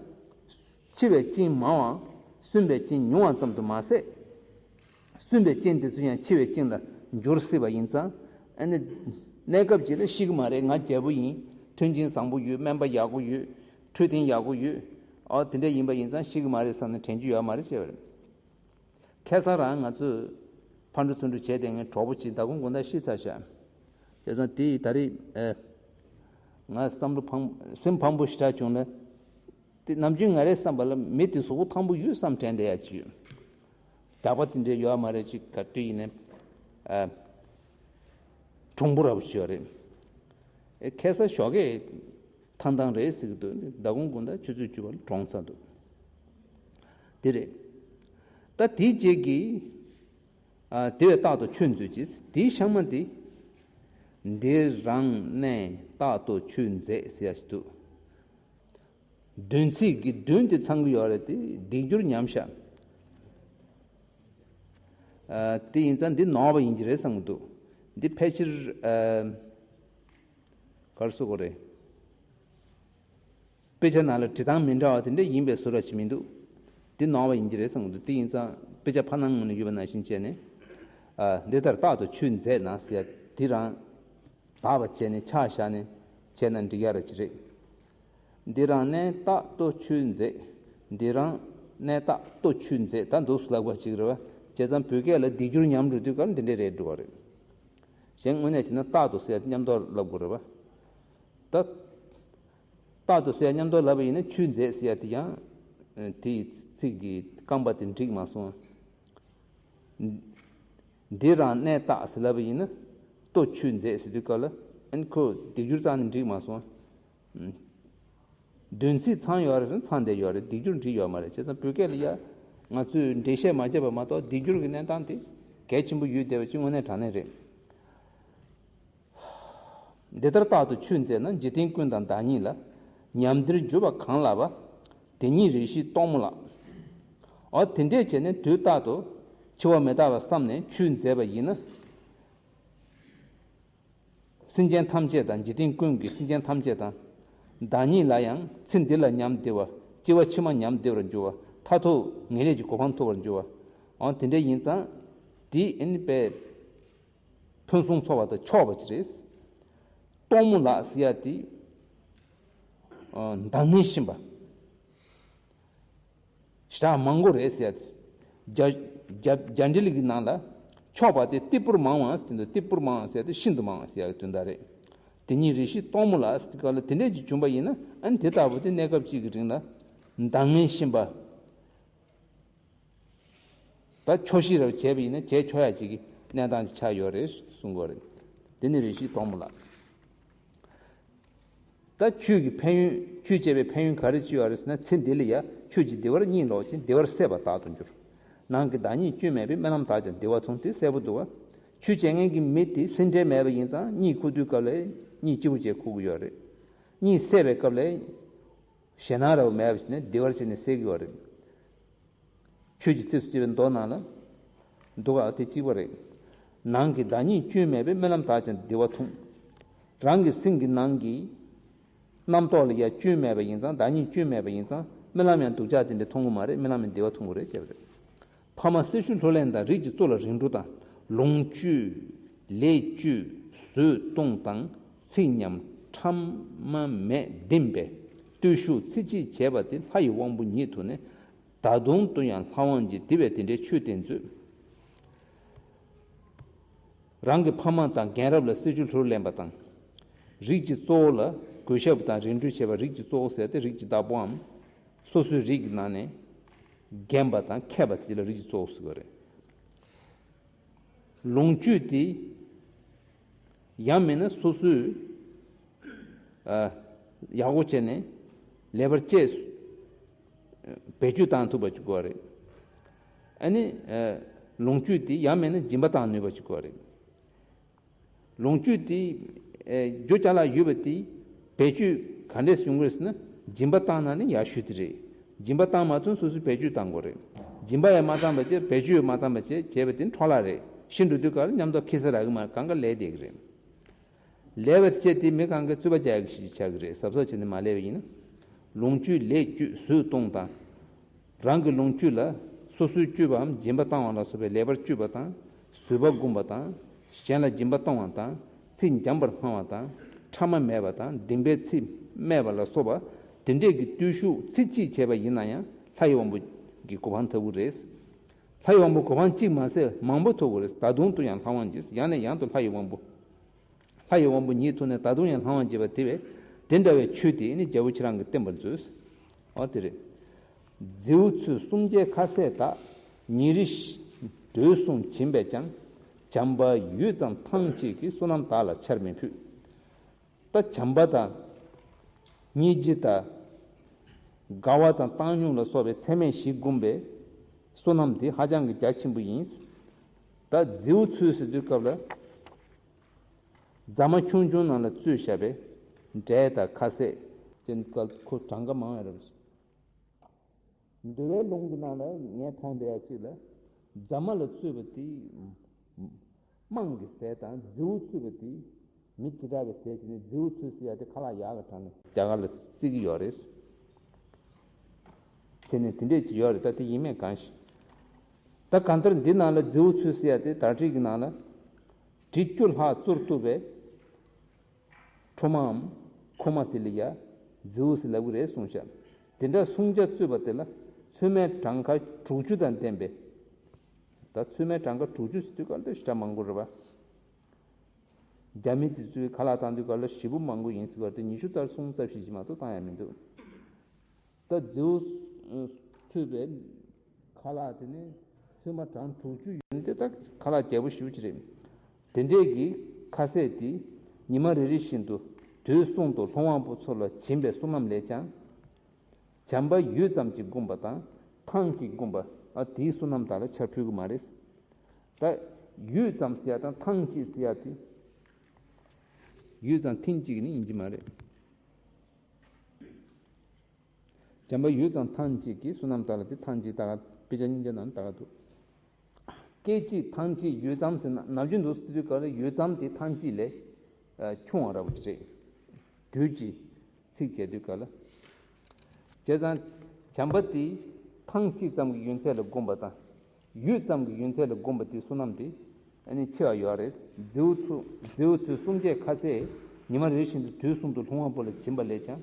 འཆི་བའི་རྐྱེན་མང་བའམ་གསོན་པའི་རྐྱེན་ཉུང་བ་ཙམ་དུ་མ་ཟད། གསོན་པའི་རྐྱེན་དེ་ཚོ་ཡང་འཆི་བའི་རྐྱེན་ལ་འགྱུར་སྲིད་པ་ཡིན་ཙང་། ཨ་ནི། གནས་སྐབས་ཅིག་ལ་ཤི་གི་མ་རེད། ང་རྒྱལ་པོ་ཡིན། མཐུན་རྐྱེན་བཟང་པོ་ཡོད། སྨན་པ་ཡག་པོ་ཡོད། འཕྲོད་བསྟེན་ཡག་པོ་ཡོད། ཨོ་དེ་འདྲ་ཡིན་པ་ཡིན་ཙང་ཤི་གི་མ་རེད་བསམ་ནས་དྲན་རྒྱུ་ཡོད་མ་རེད་ཅེས་པ་རེད། ཁ་སང་རང་ང་ཚོས་ཕར་འགྲོ་ཚུར་འགྲོ་བྱས་བསྡད་མཁན་གྲོགས་པོ་གཅིག་མདང་དགོང་དགོང་དག་ཤི་ཚར་ཤག་བྱས་ཙང་དེ་ད་རེས་ཨ། ང་བསམ་བློ་ཕངས་སེམས་ཕངས་པོ་ཞེ་དྲག་བྱུང་ལ། དེ་ནམ་རྒྱུན་ང་རའི་བསམ་པ་ལ་མི་དེ་གཟུགས་པོ་ཐང་པོ་ཡོད་བསམ་དྲན་བསྡད་ཡ་ཅིག་ཡོད། རྒྱགས་པ་དེ་འདྲའི་ཡོད་མ་རེད། ཅིག་ག་དུས་ཡིན་ནའི་ཨ། གྲུང་པོ་ར་བ་ཞིག་ཡོད་རེད། ཨེ་ཁ་སང་ཞོགས་ཀས་ཐང་ཐང་རེད་ཟེར་གི་འདུག་མདང་དགོང་དགོང་དག་ཆུ་ཚོད་བཅུ་པ་ལ་གྲོངས་ཚར་འདུག་དེ་རེད། ད་དེའི་རྗེས་ཀྱི་ཨ། དེ་བས་རྟག་ཏུ་ཆོས་མཛོད་ཅིག་དེའི་ཤག་མ་དེ། འདིར་རང་གནས་རྟག་ཏུ་ཆོས་མཛད་ཟེར་ཡ་ཞིག་འདུག་བདུན་ཚིགས་ཀྱི་བདུན་དེ་ཚང་གི་ཡོད་རེད་དེ། སྡིག་སྦྱོར་ཉམས་བཞག་ཨ། དེ་ཡིན་ཙང་འདི་ནོར་བ་ཡིན་གྱི་རེད་བསམ་གྱི་འདུག་འདི་ཕལ་ཆེར་ཨ། ག་རེ་ཟེར་དགོས་རེད། དཔེ་ཆ་ནང་ལ་འབྲི་སྟངས་མི་འདྲ་བ་དེ་འདྲ་ཡིན་པའི་བཟོ་འདྲ་ཞིག་མི་འདུག་འདི་ནོར་བ་ཡིན་གྱི་རེད་བསམ་གྱི་འདུག་དེ་ཡིན་ཙང་དཔེ་ཆ་ཕར་ནང་ངོས་ནས་ཡོད་པ་ནང་བཞིན་བྱས་ནས། ཨ། འདི་ལྟར་རྟག་ཏུ་ཆོས་མཛད་ན་ཟེར་ཡ་དེ་རང་དག་པ་བྱས་ནས་ཆ་བཞག་ནས་བྱས་ན་འགྲིག་ཡ་ར་ཅིག་རེད། འདི་རང་གནས་རྟག་ཏུ་ཆོས་མཛད། འདི་རང་གནས་རྟགས་ལྟོ་ཆུད་མཛད་ད་འདུག་ལབ་པ་ཅིག་རེད་བ། བྱས་ཙང་བོད་སྐད་ལ་སྡིག་སྦྱོར་ཉམས་འགྲོ་དུས་སྐབས་འདི་འདྲས་རེད་འགྲོ་བ་རེད། གཞན་དངོས་གནས་བྱས་ན་རྟགས་ཏུ་ཟེར་ཡ་དེ་མཉམ་དུ་ལབ་དགོས་རེད་བ། ད། རྟགས་ཏུ་ཟེར་ཡ་མཉམ་དུ་ལབ་པ་ཡིན་ན་ཆུད་མཛད་ཟེར་ཡ་དེ་ཡང་། དེའི་ཚིག་གི་རྐང་པ་དེ་འགྲིག་མ་སོང་། འདི་རང་གནས་རྟགས་ཟེར་ལབ་པ་ཡིན་ན་ལྟོ་ཆུད་མཛད་ཟེར་དུས་སྐབས་ལ་ཨན་ཁོ་སྡིག་སྦྱོར་རྩ་ནས་འགྲིག་མ་སོང་། དོན་ཚིག་ཚང་ཡོད་རེད་ཚང་བསྡད་ཡོད་རེད། སྡིག་སྦྱོར་འགྲིག་ཡོད་མ་རེད། བྱས་ཙང་བོད་སྐད་ལ་ཡ་ང་ཚོས་འགྲེལ་བཤད་མ་བརྒྱབ་པ་མ་གཏོགས་སྡིག་སྦྱོར་གྱི་གནས་སྟངས་དེ་གལ་ཆེན་པོ་ཡོད་བསྡད་པ་ཅིག་དངོས་གནས་དྲང་གནས་རེད། འདི་ལྟར་རྟག་ཏུ་ཆུད་མཛད་ན་འཇིག་རྟེན་ཀུན་དང་བདག་ཉིད་ལ། ཉམས་འདིར་གྱུར་པ་གང་ལགས་པ། དེ་ཉིད་རེ་ཞིག་སྟོང་མོ་ལགས། འོ་དེ་འདྲས་བྱས་ནས་དུས་རྟག་ཏུ་འཆི་བ་མི་རྟག་པ་བསམས་ནས་ཆུད་མཛད་པ་ཡིན་ན། སེམས་ཅན་ཐམས་ཅད་དང་འཇིག་རྟེན་ཀུན་གྱི་སེམས་ཅན་ཐམས་ཅད་དང་། བདག་ཉིད་ལ་ཡང་ཚེ་འདི་ལ་ཉམས་བདེ་བ། སྐྱེ་བ་ཕྱི་མ་ཉམས་བདེ་བར་འགྱུར་བ། མཐར་ཐུག་ངེས་ལེགས་ཀྱི་གོ་འཕང་ཐོབ་པར་འགྱུར་བ། འོ་དེ་འདྲས་ཡིན་ཙང་། དེ་ཨེ་ནི་པའི་ཕུན་སུམ་ཚོགས་པ་དང་ཆོག་པ་ཅིག་རེད། སྟོང་མོ་ལགས་ཟེར་ཡ་དེ། ཨ། འདང་ངེས་ཤིང་པ། ཞག་མང་པོ་རེད་ཟེར་ཡ་དེ། རྒྱ་རྒྱ་རྒྱ་འགྲེལ་གྱི་ནང་ལ་ཆོག་པ་དེ་ཏིལ་ཕོར་མང་བ་ཟེར་འདུག་ཏིལ་ཕོར་མང་བ་ཟེར་ཡ་དེ་ཤིན་ཏུ་མང་བ་ཟེར་ཡ་གི་དོན་དག་རེད། དེ་ཉིད་རེ་ཞིག་སྟོང་མོ་ལགས་ཟེར་ག་ལ་དེ་འདྲས་ཅིག་བྱུང་པ་ཡིན་ན་ཨ་ནི་དེ་ལྟ་བུ་དེ་གནས་སྐབས་གཅིག་གི་རིང་ལ་འདང་ངེས་ཤིང་པ། ད་ཆོག་ཤེས་རབ་བྱས་པ་ཡིན་ན་བྱས་ཆོག་ཡ་ཅིག་གི་གནས་སྟངས་ཅིག་ཆགས་ཡོད་རེད་གསུང་གི་ཡོད་རེད། དེ་ནི་རེ་ཞིག་སྟོང་མོ་ལགས། ད་ཆོས་ཀྱི་ཕན་ཡོན་ཆོས་བྱས་པའི་ཕན་ཡོན་ག་རེ་ཅིག་ཡོད་རེད་ཟེར་ན་ཚེ་འདི་ལ་ཡ་ཆོས་ཀྱི་བདེ་བར་གཉིད་ལོག་ཅིང་བདེ་བར་སད་པ་རྟག་ཏུ་འགྱུར། ནང་གི་བདག་ཉིད་སྐྱོན་མེད་པས་རྨི་ལམ་དག་ཀྱང་བདེ་བ་མཐོང་དེ་གསལ་པོ་འདུག་བ། ཆོས་བྱེད་མཁན་གྱི་མི་དེ་སེམས་ཁྲལ་མེད་པ་ཡིན་ཙང་གཉིད་ཁུག་དུས་སྐབས་ལ་གཉིད་སྐྱིད་པོ་བྱས་ཁུག་གི་ཡོད་རེད། གཉིད་སད་པའི་སྐབས་ལ་ཞེད་སྣང་ར་བ་མེད་པ་བྱས་ནས་བདེ་བར་བྱས་ནས་སད་ཀྱི་ཡོད་རེད། ཆོས་ཀྱི་ཚིགས་སུ་བཅད་པའི་མདོ་ནང་ལ། འདུག་ག་དེ་གཅིག་པ་རེད། ནང་གི་བདག་ཉིད་སྐྱོན་མེད་པས་རྨི་ལམ་དག་ཀྱང་བདེ་བ་མཐོང་། རང་གི་སེམས་ཀྱི་ནང་གི་རྣམ་རྟོག་ལ་ཡང་སྐྱོན་མེད་པ་ཡིན་ཙང་བདག་ཉིད་སྐྱོན་མེད་པ་ཡིན་ཙང་རྨི་ལམ་ཡང་སྡུག་ཅག་དེ་འདྲ་མཐོང་གི་མ་རེད། རྨི་ལམ་ཡང་བདེ་བ་མཐོང་གི་རེད་བྱས་པ་རེད། ཕ་མ་སྲི་ཞུ་ལྷུར་ལེན་དང་རིགས་ཀྱི་གཙོ་ལ་རིམ་གྲོ་དང་། ལོངས་སྤྱོད། ལས་སྤྱོད། ཟོས་བཏུང་དང་ཚིག་ཉམས་ཕྲ་མ་མེད་ལྡན་པའི་བརྟུལ་ཞུགས་ཚེ་གཅིག་བྱས་པ་དེ་ལྷ་ཡི་དབང་པོ་ཉིད་ཐུགས་ནས། ད་དུང་དུ་ཡང་ལྷ་དབང་གྱིས་དེ་བས་དེ་འདྲའི་ཆོས་བསྟན་མཛོད། རང་གི་ཕ་མ་དང་རྒན་རབས་ལ་སྲི་ཞུ་ལྷུར་ལེན་པ་དང་། རིགས་ཀྱི་གཙོ་བོ་ལ་གུས་ཞབས་དང་རིམ་གྲོ་བྱེད་པ། རིགས་ཀྱི་གཙོ་བོ་ཟེར་ཏེ་རིགས་ཀྱི་བདག་པོའམ། སོ་སོའི་རིགས་ཀྱི་ནང་ནས་རྒན་པ་དང་མཁས་པ་དེ་ལ་རིགས་ཀྱི་གཙོ་བོ་ཟེར་བ་རེད། ལོངས་སྤྱོད་དེ། ཡང་མིན་ན་སོ་སོས་ཨ་ཡག་པོ་བྱས་ནས་ལེགས་པར་སྤྱད་བེད་སྤྱོད་བཏང་ཐུབ་པ་ཅིག་དགོས་རེད། ཨ་ནི་ཨ་ལོངས་སྤྱོད་དེ་ཡང་མིན་ན་སྦྱིན་པ་བཏང་ནུས་པ་ཅིག་དགོས་རེད། ལོངས་སྤྱོད་དེ་ཨ་རྒྱུ་ཅ་ལག་ཡོད་པ་དེ་བེད་སྤྱོད་ག་འདྲས་ཡོང་གི་རེད་ཟེར་ན་སྦྱིན་པ་བཏང་ན་ནི་ཡག་ཤོས་དེ་རེད། སྦྱིན་པ་བཏང་མ་ཐུབ་སོ་སོས་བེད་སྤྱོད་བཏང་དགོས་རེད། སྦྱིན་པ་ཡང་མ་བཏང་བ་བྱས་བེད་སྤྱོད་ཡང་མ་བཏང་བ་བྱས་བྱས་པ་དེ་འཕྲོ་བརླག་རེད། ཤི་འགྲོ་དུས་ག་ལ་མཉམ་དུ་ཁེ་ས་རག་གི་མ་རེད། གང་ག་ལས་བསྡད་ཀྱི་རེད། ལས་པ་བྱས་ཏེ་མི་གང་གའི་རྩོད་པ་རྒྱག་གི་ཞིག་ཆགས་ཀྱི་རེད། གཟབ་གཟབ་བྱས་ནས་མ་ལས་པ་ཡིན་ན། ལོངས་སྤྱོད་ལས་སྤྱོད་ཟོས་བཏུང་དང་། རང་གི་ལོངས་སྤྱོད་ལ་སོ་སོའི་སྤྱོད་པའམ་སྦྱིན་པ་བཏང་བ་ལ་སོགས་པའི་ལེགས་པར་སྤྱོད་པ་དང་། བཟོད་པ་བསྒོམ་པ་དང་། གཞན་ལ་སྦྱིན་པ་གཏོང་བ་དང་། ཚིག་འཇམ་པར་སྨྲ་བ་དང་། ཕྲ་མ་མེད་པ་དང་སྡིག་པའི་ཚིག་སྨྲས་པ་ལ་སོགས་པ་དེ་འདྲས་ཀྱི་བརྟུལ་ཞུགས་ཚིག་གཅིག་བྱས་པ་ཡིན་ན་ཡང་ལྷ་ཡི་དབང་པོ་གི་གོ་འཕང་ཐོབ་ཀྱི་རེད། ལྷ་ཡི་དབང་པོ་གོ་འཕང་གཅིག་མ་ཟད་མང་པོ་ཐོབ་ཀྱི་རེད། ད་དུང་དུ་ཡང་ལྷ་དབང་གྱིས་ཡང་ནས་ཡང་དུ་ལྷ་ཡི་དབང་པོ། ལྷ་ཡི་དབང་པོ་ཉིད་ཐུགས་ནས་ད་དུང་ཡང་ལྷ་དབང་བྱེད་པ་དེ་བས་དེ་འདྲ་བའི་ཆོས་དེ་ནི་རྒྱལ་པོ་ཁྱེད་རང་གིས་བསྟན་པར་མཛོད། འོ་དེ་རེད། རྫི་བོ་ཚོས་གསུམ་བརྒྱའི་ཁ་ཟས་དག། ཉིན་རེ་ཞིག་དུས་གསུམ་བྱིན་པས་ཀྱང་། བྱམས་པ་ཡུད་ཙམ་ཐང་ཅིག་གིས། བསོད་ནམས་དག་ལ་ཆར་མི་ཕོད། ད་བྱམས་པ་དང་། སྙིང་རྗེ་དང་། དགའ་བ་དང་བཏང་སྙོམས་ལ་སོགས་པའི་ཚད་མེད་བཞི་བསྒོམས་པའི་བསོད་ནམས་དེ་ཧ་ཅང་གི་རྒྱ་ཆེན་པོ་ཡིན། ད་རྫི་བོ་ཚོས་ཟེར་དུས་སྐབས་ལ། རྫ་མ་ཆུང་ཆུང་ནང་ལ་བཙོས་བཞག་པའི་འབྲས་དང་ཁ་ཟས་ཅན་དཀར་ཁོ་གྲངས་ཀ་མང་བ་རེད། འདུལ་བའི་ལུང་གི་ནང་ལ་ངས་མཐོང་བསྡད་ཡ་གཅིག་ལ། རྫ་མ་ལ་བཙོས་པ་དེ་དམངས་ཀྱི་ཟས་དང་། རྫི་བོ་བཙོས་པ་དེ་མི་བྱེ་བྲག་པའི་ཟས་བྱས་ནས་རྫི་བོ་བཙོས་ཟེར་ཡ་དེ་ཁ་ལག་ཡག་གི་གྲངས་ནས་རྒྱ་གར་ལ་བརྩི་གི་ཡོད་རེད། བྱས་ནས་དེ་འདྲས་ཅིག་ཡོད་རེད། ད་དེ་ཡིན་མིན་གང་ཤེས། ད་གང་ལྟར་འདི་ནང་ལ་རྫི་བོ་ཚོས་ཟེར་ཡ་དེ་དར་ཊིག་གི་ནང་ལ། དྲི་བཅུ་ལྷག་བཙོར་བཏུབ་པའི་ཁྲོ་མའམ་ཁོ་མ་དེ་ལ་ཡ་རྫི་བོ་ཟེར་ལབ་ཀྱི་རེད་གསུངས་ཤག་དེ་འདྲ་གསུང་བྱ་རྩོད་པ་དེ་ལ་ཚོད་མའི་གྲངས་ཀ་དྲུག་ཅུ་དང་ལྡན་པས། ད་ཚོད་མའི་གྲངས་ཀ་དྲུག་ཅུ་ཟེར་དུས་ག་ལ་ཞེ་དྲག་མང་པོ་རེད་པ། རྒྱ་མི་དེ་ཚོས་ཁ་ལག་བཏང་དུས་ག་ལ་ཞེ་པོ་མང་པོ་ཡིན་ཟེར་བ་དེ་ཉི་ཤུ་རྩ་གསུམ་རྩ་བཞི་ཞིག་མ་གཏོགས་བཏང་ཡ་མི་འདུག་ད་རྫིའུ་ཚོས་པའི་ཁ་ལག་དེ་ནི་ཚོད་མ་གྲངས་དྲུག་ཅུ་ཡོད་དེ། ད་ཁ་ལག་རྒྱས་པོ་ཞེ་པོ་ཅིག་རེད། དེ་འདྲས་ཀྱི་ཁ་ཟས་དེ་ཉི་མ་རེ་རེ་བཞིན་དུ་དུས་གསུམ་དུ་ལྷུང་བ་པོ་ཚོ་ལ་བྱིན་པའི་བསོད་ནམས་ལས་ཀྱང་། བྱམས་པ་ཡུད་ཙམ་གྱིས་བསྒོམས་པ་དང་ཐང་གཅིག་བསྒོམས་པ། ཨ། དེའི་བསོད་ནམས་དག་ལ་ཆར་ཕུལ་གྱི་མ་རེད། ད་ཡུད་ཙམ་ཟེར་ཡ་དང་ཐང་གཅིག་ཟེར་ཡ་དེ། ཡུད་ཙམ་ཐེངས་གཅིག་ནི་ཡིན་གྱི་མ་རེད། བྱམས་པ་ཡུད་ཙམ་ཐང་གཅིག་གིས་བསོད་ནམས་དག་ལ། དེ་ཐང་གཅིག་དག་ལ་དཔེ་ཆ་སྙིང་རྗེ་ནང་ནས་དག་ལ་འདུག་སྐད་ཅིག་ཐང་ཅིག་ཡུད་ཙམ་ཟེར་ན་ནམ་རྒྱུན་དུ་ཟེར་དུས་ག་ལ་ཡུད་ཙམ་དེ་ཐང་ཅིག་ལས་ཆུང་བ་འདྲ་པོ་ཅིག་རེད། དུས་ཀྱི་ཚིག་བྱས་དུས་ག་ལ། བྱས་ཙང་བྱམས་པ་དེ་ཐང་ཅིག་ཙམ་གྱི་ཡུན་ཚད་ལ་བསྒོམས་པ་དང་། ཡུད་ཙམ་གྱི་ཡུན་ཚད་ལ་བསྒོམས་པ་དེའི་བསོད་ནམས་དེ་ཨ་ནི་ཆེ་བ་ཡོད་རེད། རྫིའུ་ཚོ་རྫིའུ་ཚོས་གསུང་བྱའི་ཁ་ཟས་ཉི་མ་རེ་བཞིན་དུ་དུས་གསུམ་དུ་ལྷུང་བ་པོ་ལ་བྱིན་པ་ལས་ཀྱང་།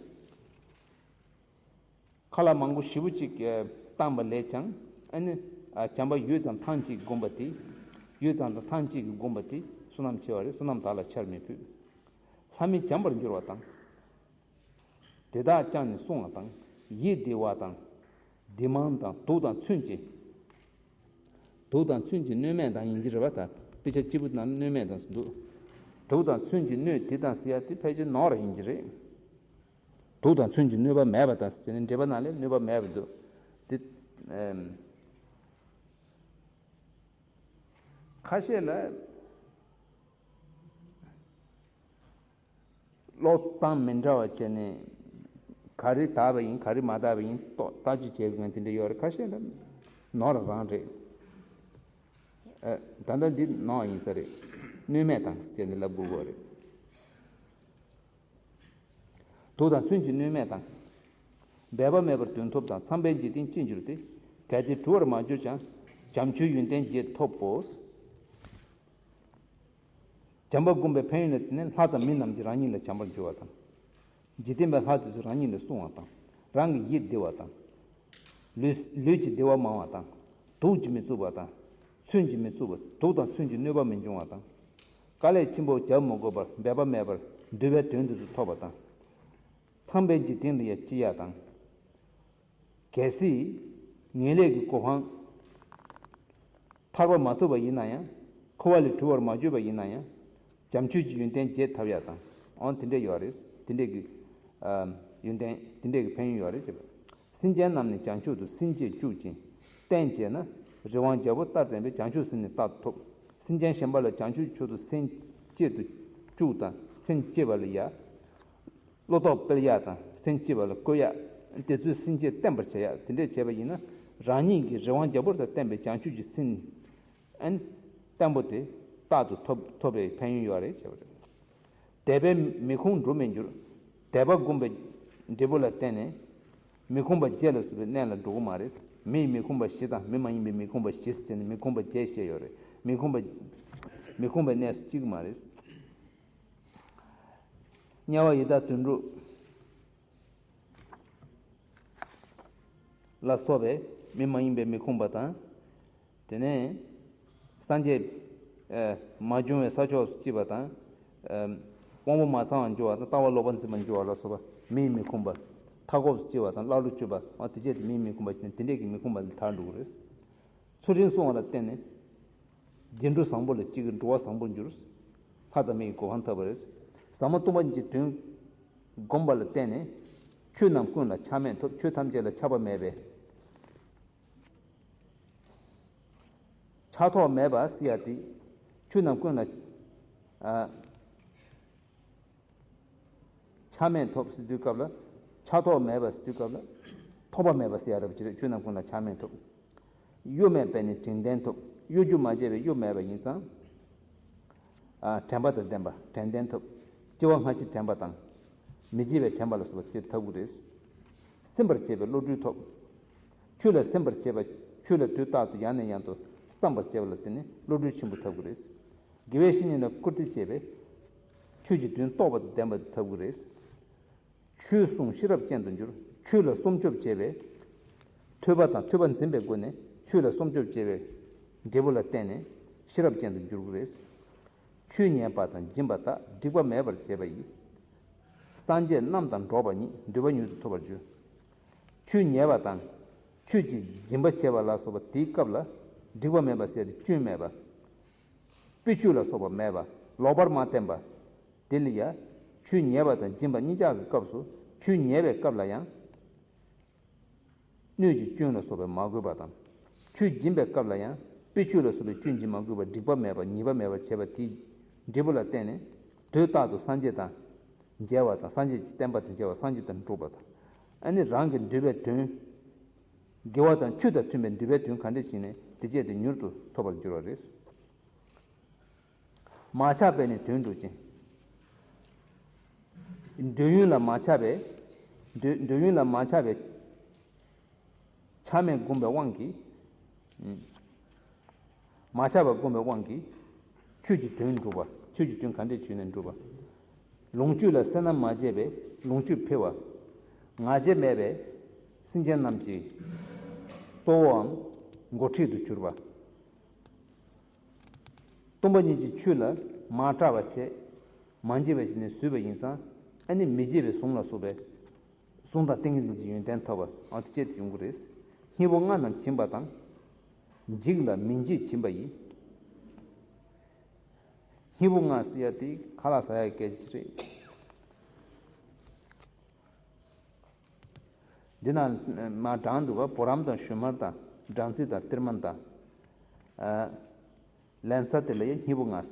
ཁ་ལག་མང་པོ་ཞེ་པོ་ཅིག་བཏང་བ་ལས་ཀྱང་། ཨ་ནི་ཨ་བྱམས་པ་ཡུད་ཙམ་ཐང་ཅིག་བསྒོམས་པ་དེ། ཡུད་ཙམ་དང་ཐང་ཅིག་གིས་བསྒོམས་པ་དེ་བསོད་ནམས་ཆེ་བ་རེད། བསོད་ནམས་དག་ལ་ཆར་མི་ཕུལ། ལྷ་མི་བྱམས་པར་འགྱུར་བ་དང་། དེ་དག་ཀྱང་ནི་བསྲུང་བ་དང་། ཡིད་བདེ་བ་དང་། བདེ་མང་དང་དུག་དང་མཚོན་གྱི། དུག་དང་མཚོན་གྱི་གནོད་མེད་དང་ཡིན་གྱི་རེད་པ། ད་དཔེ་ཆ་གཅིག་པུ་ནང་གནོད་མེད་དང་ཟེར་འདུག་དུག་དང་མཚོན་གྱི་གནོད་དེ་དང་ཟེར་ཡ་དེ་ཕལ་ཆེར་ནོར་ཡིན་གྱི་རེད། དུག་དང་མཚོན་གྱི་གནོད་པ་མེད་པ་དང་ཟེར་ནས་འགྲེལ་པ་ནང་ལས་གནོད་པ་མེད་པ་འདུག་དེ་ཨེམ། ཁ་ཤས་ལ། ཀློག་སྟངས་མི་འདྲ་བ་བྱས་ནས་ག་རེ་དག་པ་ཡིན་ག་རེ་མ་དག་པ་ཡིན་ཏོག་ལྟ་ཅི་བྱེད་དགོས་དེ་འདྲ་ཡོད་རེད། ཁ་ཤས་ལ་ནོར་རང་རེད། ཨ། ད་ལྟ་འདི་ནོར་ཡིན་ས་རེད། གནོད་མེད་དང་བྱས་ནས་ལབ་དགོས་གོ་རེད། དུག་དང་མཚོན་གྱི་གནོད་མེད་དང་། འབད་པ་མེད་པར་དོན་ཐོབ་དང་། ཚངས་པའི་འཇིག་རྟེན་ཅི་འགྱུར་ཏེ། གལ་ཏེ་གྲུབ་པར་མ་གྱུར་ཀྱང་། བྱམས་ཆོས་ཡོན་ཏན་བརྒྱད་ཐོབ་བོ། བྱམས་པ་བསྒོམས་པའི་ཕན་ཡོན་ལ་བརྟེན་ནས་ལྷ་དང་མི་རྣམས་ཀྱིས་རང་ཉིད་ལ་བྱམས་པར་འགྱུར་བ་དང་། འཇིག་རྟེན་པའི་ལྷ་དེ་ཚོས་རང་ཉིད་ལ་བསྲུང་བ་དང་། རང་གི་ཡིད་བདེ་བ་དང་། ལུས་ལུས་ཀྱི་བདེ་བ་མང་བ་དང་། དུག་གིས་མི་ཚུགས་པ་དང་། མཚོན་གྱིས་མི་ཚུགས་པ། དུག་དང་མཚོན་གྱི་གནོད་པ་མི་འབྱུང་བ་དང་། དཀའ་ལས་ཆེན་པོ་བརྒྱབ་མ་དགོས་པར་འབད་པ་མེད་པར་འདོད་པའི་དོན་དེ་ཚོ་ཐོབ་པ་དང་། ཚངས་པའི་འཇིག་རྟེན་ལ་ཡང་སྐྱེ་ཡག་དང་། གལ་སྲིད་ངེས་ལེགས་ཀྱི་གོ་འཕང་ཐར་པ་མ་ཐོབ་པ་ཡིན་ན་ཡང་། འཁོར་བ་ལས་གྲོལ་བར་མ་གྱུར་པ་ཡིན་ན་ཡང་། བྱམས་ཆོས་ཀྱི་ཡོན་ཏན་བརྒྱད་ཐོབ་ཡག་དང་། འོ་དེ་འདྲས་ཡོད་རེད། དེ་འདྲས་ཀྱི་ཨ་ཡོན་ཏན་དེ་འདྲས་ཀྱི་ཕན་ཡོན་ཡོད་རེད་ཅེས་པ། སེམས་ཅན་རྣམས་ནི་བྱང་ཆུབ་ཏུ་སེམས་བསྐྱེད་བཅུག་ཅིང་བསྟེན་བྱས་ན། རི་དབང་རྒྱལ་པོ་ལྟར་བསྟན་པས་བྱང་ཆུབ་སེམས་ནི་རྟག་ཏུ་ཐོབ། སེམས་ཅན་གཞན་པ་ལ་བྱང་ཆུབ་མཆོག་ཏུ་སེམས་བསྐྱེད་དུ་བཅུག་དང་སེམས་བསྐྱེད་པ་ལ་ཡ། བློ་ལྡོག་སྤེལ་ཡག་དང་སེམས་བསྐྱེད་པ་ལ་བཀོད་ཡག་དེ་ཚོའི་སེམས་བསྐྱེད་བརྟན་པར་བྱེད་ཡག་དེ་འདྲས་བྱས་པ་ཡིན་ན། རང་ཉིད་ཀྱི་རི་དབང་རྒྱལ་པོ་ལྟར་བསྟན་པའི་བྱང་ཆུབ་ཀྱི་སེམས་ཨན་བརྟན་པོ་དེ་རྟག་ཏུ་ཐོབ་ཐོབ་པའི་ཕན་ཡོན་ཡོད་རེད་ཅེས་པ་རེད། དད་པས་མི་ཁོང་འགྲོ་མི་འགྱུར། དད་པ་བསྒོམས་པའི་འབྲས་བུ་ལ་བརྟེན་ནས་མི་ཁོང་པ་བརྒྱད་ལ་སོགས་པའི་གནས་ལ་འགྲོ་གི་མ་རེད། མིའི་མི་ཁོང་པ་བཞི་དང་མི་མ་ཡིན་པའི་མི་ཁོང་པ་བཞི་ཟེར་ནས་མི་ཁོང་པ་བརྒྱད་བཤད་ཡོད་རེད། མི་ཁོང་པ་མི་ཁོང་པའི་གནས་སུ་སྐྱེ་གི་མ་རེད། དམྱལ་བ་ཡི་དྭགས་དུད་འགྲོ་ལ་སོགས་པའི་མི་མ་ཡིན་པའི་མི་ཁོང་པ་དང་། དེ་ནས་སངས་རྒྱས་ཨ་མ་བྱུང་བའི་ས་ཕྱོགས་སུ་སྐྱེ་བ་དང་། ཨ་དབང་པོ་མ་ཚང་བར་འགྱུར་བ་དང་། ལྟ་བ་ལོག་པར་འཛིན་པར་འགྱུར་བ་ལ་སོགས་པ་མིའི་མི་ཁོང་པ། མཐའ་འཁོབ་སུ་སྐྱེ་བ་དང་། ཀླ་ཀློ་སྤྱོད་པ། འོ་དེ་བྱས་ཏེ་མིའི་མི་ཁོང་པ་ཞིག་ནི་དེ་འདྲས་ཀྱི་མི་ཁོང་པ་ལ་ཐར་འགྲོ་གི་རེད། ཚུལ་ཁྲིམས་བསྲུང་བ་ལ་བརྟེན་ནས་བདེ་འགྲོ་བཟང་པོ་ལ་སྐྱེ་གི་འགྲོ་བ་བཟང་པོར་འགྱུར། ལྷ་དང་མི་ཡི་གོ་འཕང་ཐོབ་པ་རེད། ཟབ་མོ་སྟོང་པ་ཉིད་ཀྱི་དོན་བསྒོམས་པ་ལ་བརྟེན་ནས་ཆོས་རྣམས་ཀུན་ལ་ཆགས་མེད་ཐོབ། ཆོས་ཐམས་ཅད་ལ་ཆགས་པ་མེད་པས། ཆགས་ཐོགས་མེད་པ་ཟེར་ཡ་དེ་ཆོས་རྣམས་ཀུན་ལ་ཨ། ཆགས་མེད་ཐོབ་ཟེར་དུས་སྐབས་ལ། ཆགས་ཐོགས་མེད་པ་ཟེར་དུས་སྐབས་ལ། ཐོགས་པ་མེད་པ་ཟེར་ཡ་འདྲ་པོ་ཅིག་རེད། ཆོས་རྣམས་ཀུན་ལ་ཆགས་མེད་ཐོབ། གཡོ་མེད་པས་ནི་དྲན་རྟེན་ཐོབ། གཡོ་སྒྱུ་མ་བྱས་པའི་གཡོ་མེད་པ་ཡིན་ཙང་། ཨ་དྲན་པ་དང་ལྡན་པ་དྲན་རྟེན་ཐོབ། སྐྱེ་བ་སྔ་ཕྱི་དྲན་པ་དང་། མི་བརྗེད་པའི་དྲན་པ་ལ་སོགས་པ་ཅིག་ཐོབ་ཀྱི་རེད། སེམས་པར་བྱེད་པའི་བློ་གྲོས་ཐོབ། ཆོས་ལ་སེམས་པར་བྱེད་པ། ཆོས་ལ་དུས་རྟག་ཏུ་ཡང་ནས་ཡང་དུ་བསམ་པར་བྱེད་པ་ལ་བརྟེན་ནས་བློ་གྲོས་ཆེན་པོ་ཐོབ་ཀྱི་རེད། དགེ་བའི་བཤེས་གཉེན་ལ་བཀུར་སྟི་བྱས་པས། ཆོས་ཀྱི་དོན་རྟོགས་པ་དང་ལྡན་པ་ཐོབ་ཀྱི་རེད། ཆོས་གསུང་ཤེས་རབ་ཅན་དུ་འགྱུར། ཆོས་ལ་སྲུང་སྐྱོབ་བྱེད་པའི་ཐོས་པ་དང་ཐོས་པ་འཛིན་པའི་སྒོ་ནས་ཆོས་ལ་སྲུང་སྐྱོབ་བྱེད་པའི་འབྲས་བུ་ལ་བརྟེན་ནས་ཤེས་རབ་ཅན་དུ་འགྱུར་གྱི་རེད། ཆོས་ཉན་པ་དང་སྦྱིན་པ་དག་སྒྲིབ་པ་མེད་པར་བྱེད་པ་ཡིས། སངས་རྒྱས་རྣམས་དང་འགྲོགས་པ་ཉིད་འདོད་པ་མྱུར་དུ་ཐོབ་པར་འགྱུར། ཆོས་ཉན་པ་དང་ཆོས་ཀྱི་སྦྱིན་པ་བྱེད་པ་ལ་སོགས་པ་དེའི་སྐབས་ལ་སྒྲིབ་པ་མེད་པ་ཟེར་ཏེ་སྐྱོན་མེད་པ། དཔེ་བཅུ་ལ་སོགས་པ་མེད་པ། ལོག་པར་མ་བསྟན་པ། དེ་ལ་ཡང་ཆོས་ཉན་པ་དང་སྦྱིན་པ་གཉིས་ཆར་གྱི་སྐབས་སུ་ཆོས་ཉན་པའི་སྐབས་ལ་ཡང་སྣོད་ཀྱི་སྐྱོན་ལ་སོགས་པས་མ་གོས་པ་དང་། ཆོས་སྦྱིན་པའི་སྐབས་ལ་ཡང་དཔེ་བཅུ་ལ་སོགས་པའི་སྐྱོན་གྱིས་མ་གོས་པ་སྒྲིབ་པ་མེད་པ་ཉེས་པ་མེད་པར་བྱེད་པ་དེའི་འབྲས་བུ་ལ་བརྟེན་ནས་དུས་རྟག་ཏུ་སངས་རྒྱས་དང་མཇལ་བ་དང་སངས་རྒྱས་ཀྱི་བསྟན་པ་དང་མཇལ་བ་སངས་རྒྱས་དང་འགྲོགས་པ་དང་། ཨ་ནི་རང་གི་འདོད་པའི་དོན། དགེ་བ་དང་ཆོས་དང་མཐུན་པའི་འདོད་པའི་དོན་ག་འདྲ་ཞིག་ནས་དེ་བཅས་དེ་མྱུར་དུ་ཐོབ་པར་འགྱུར་བ་རེད། མ་ཆགས་པས་ནི་དོན་འགྲུབ་ཅིང་། འདོད་ཡོན་ལ་མ་ཆགས་པས། འདོད་འདོད་ཡོན་ལ་མ་ཆགས་པས། ཆགས་མེད་བསྒོམས་པའི་དབང་གིས། མ་ཆགས་པ་བསྒོམས་པའི་དབང་གིས། ཆོས་ཀྱི་དོན་འགྲུབ་པ། ཆོས་ཀྱི་དོན་ག་འདྲས་བྱུང་ནས་འགྲུབ་པ། ལོངས་སྤྱོད་ལ་སེར་སྣ་མ་བྱས་པས་ལོངས་སྤྱོད་འཕེལ་བ། ང་རྒྱལ་མེད་པས་སེམས་ཅན་རྣམས་ཀྱི་གཙོ་བོའམ་འགོ་ཁྲིད་དུ་གྱུར་པ། སྟོང་པ་ཉིད་ཀྱི་ཆོས་ལ་མ་སྐྲག་པ་བྱས། མ་འགྱེས་པ་བྱས་ནས་བཟོས་པ་ཡིན་ཙང་ཨ་ནི་མི་བརྗེད་པའི་གཟུངས་ལ་སོགས་པའི་གཟུངས་དང་ཏིང་ངེ་འཛིན་གྱི་ཡོན་ཏན་ཐོབ་པ་ཨ་དེ་བཅས་དེ་ཡོང་གི་རེད། སྙིང་པོ་ལྔ་རྣམས་བྱིན་པ་དང་། འཇིག་ལ་མི་འཇིགས་བྱིན་པ་ཡིས། སྙིང་པོ་ལྔ་ཟེར་ཡ་དེ་ཁ་ལག་ཟ་ཡ་སྐད་ཆ་རེད། འདི་ན་མ་དྲངས་འདུག་ག་བུ་རམ་དང་ཞུན་མར་དང་སྦྲང་རྩི་དང་ཏིལ་མར་དང་། ལན་ཚྭ་དེ་ལ་ཡང་སྙིང་པོ་ལྔ་ཟེར།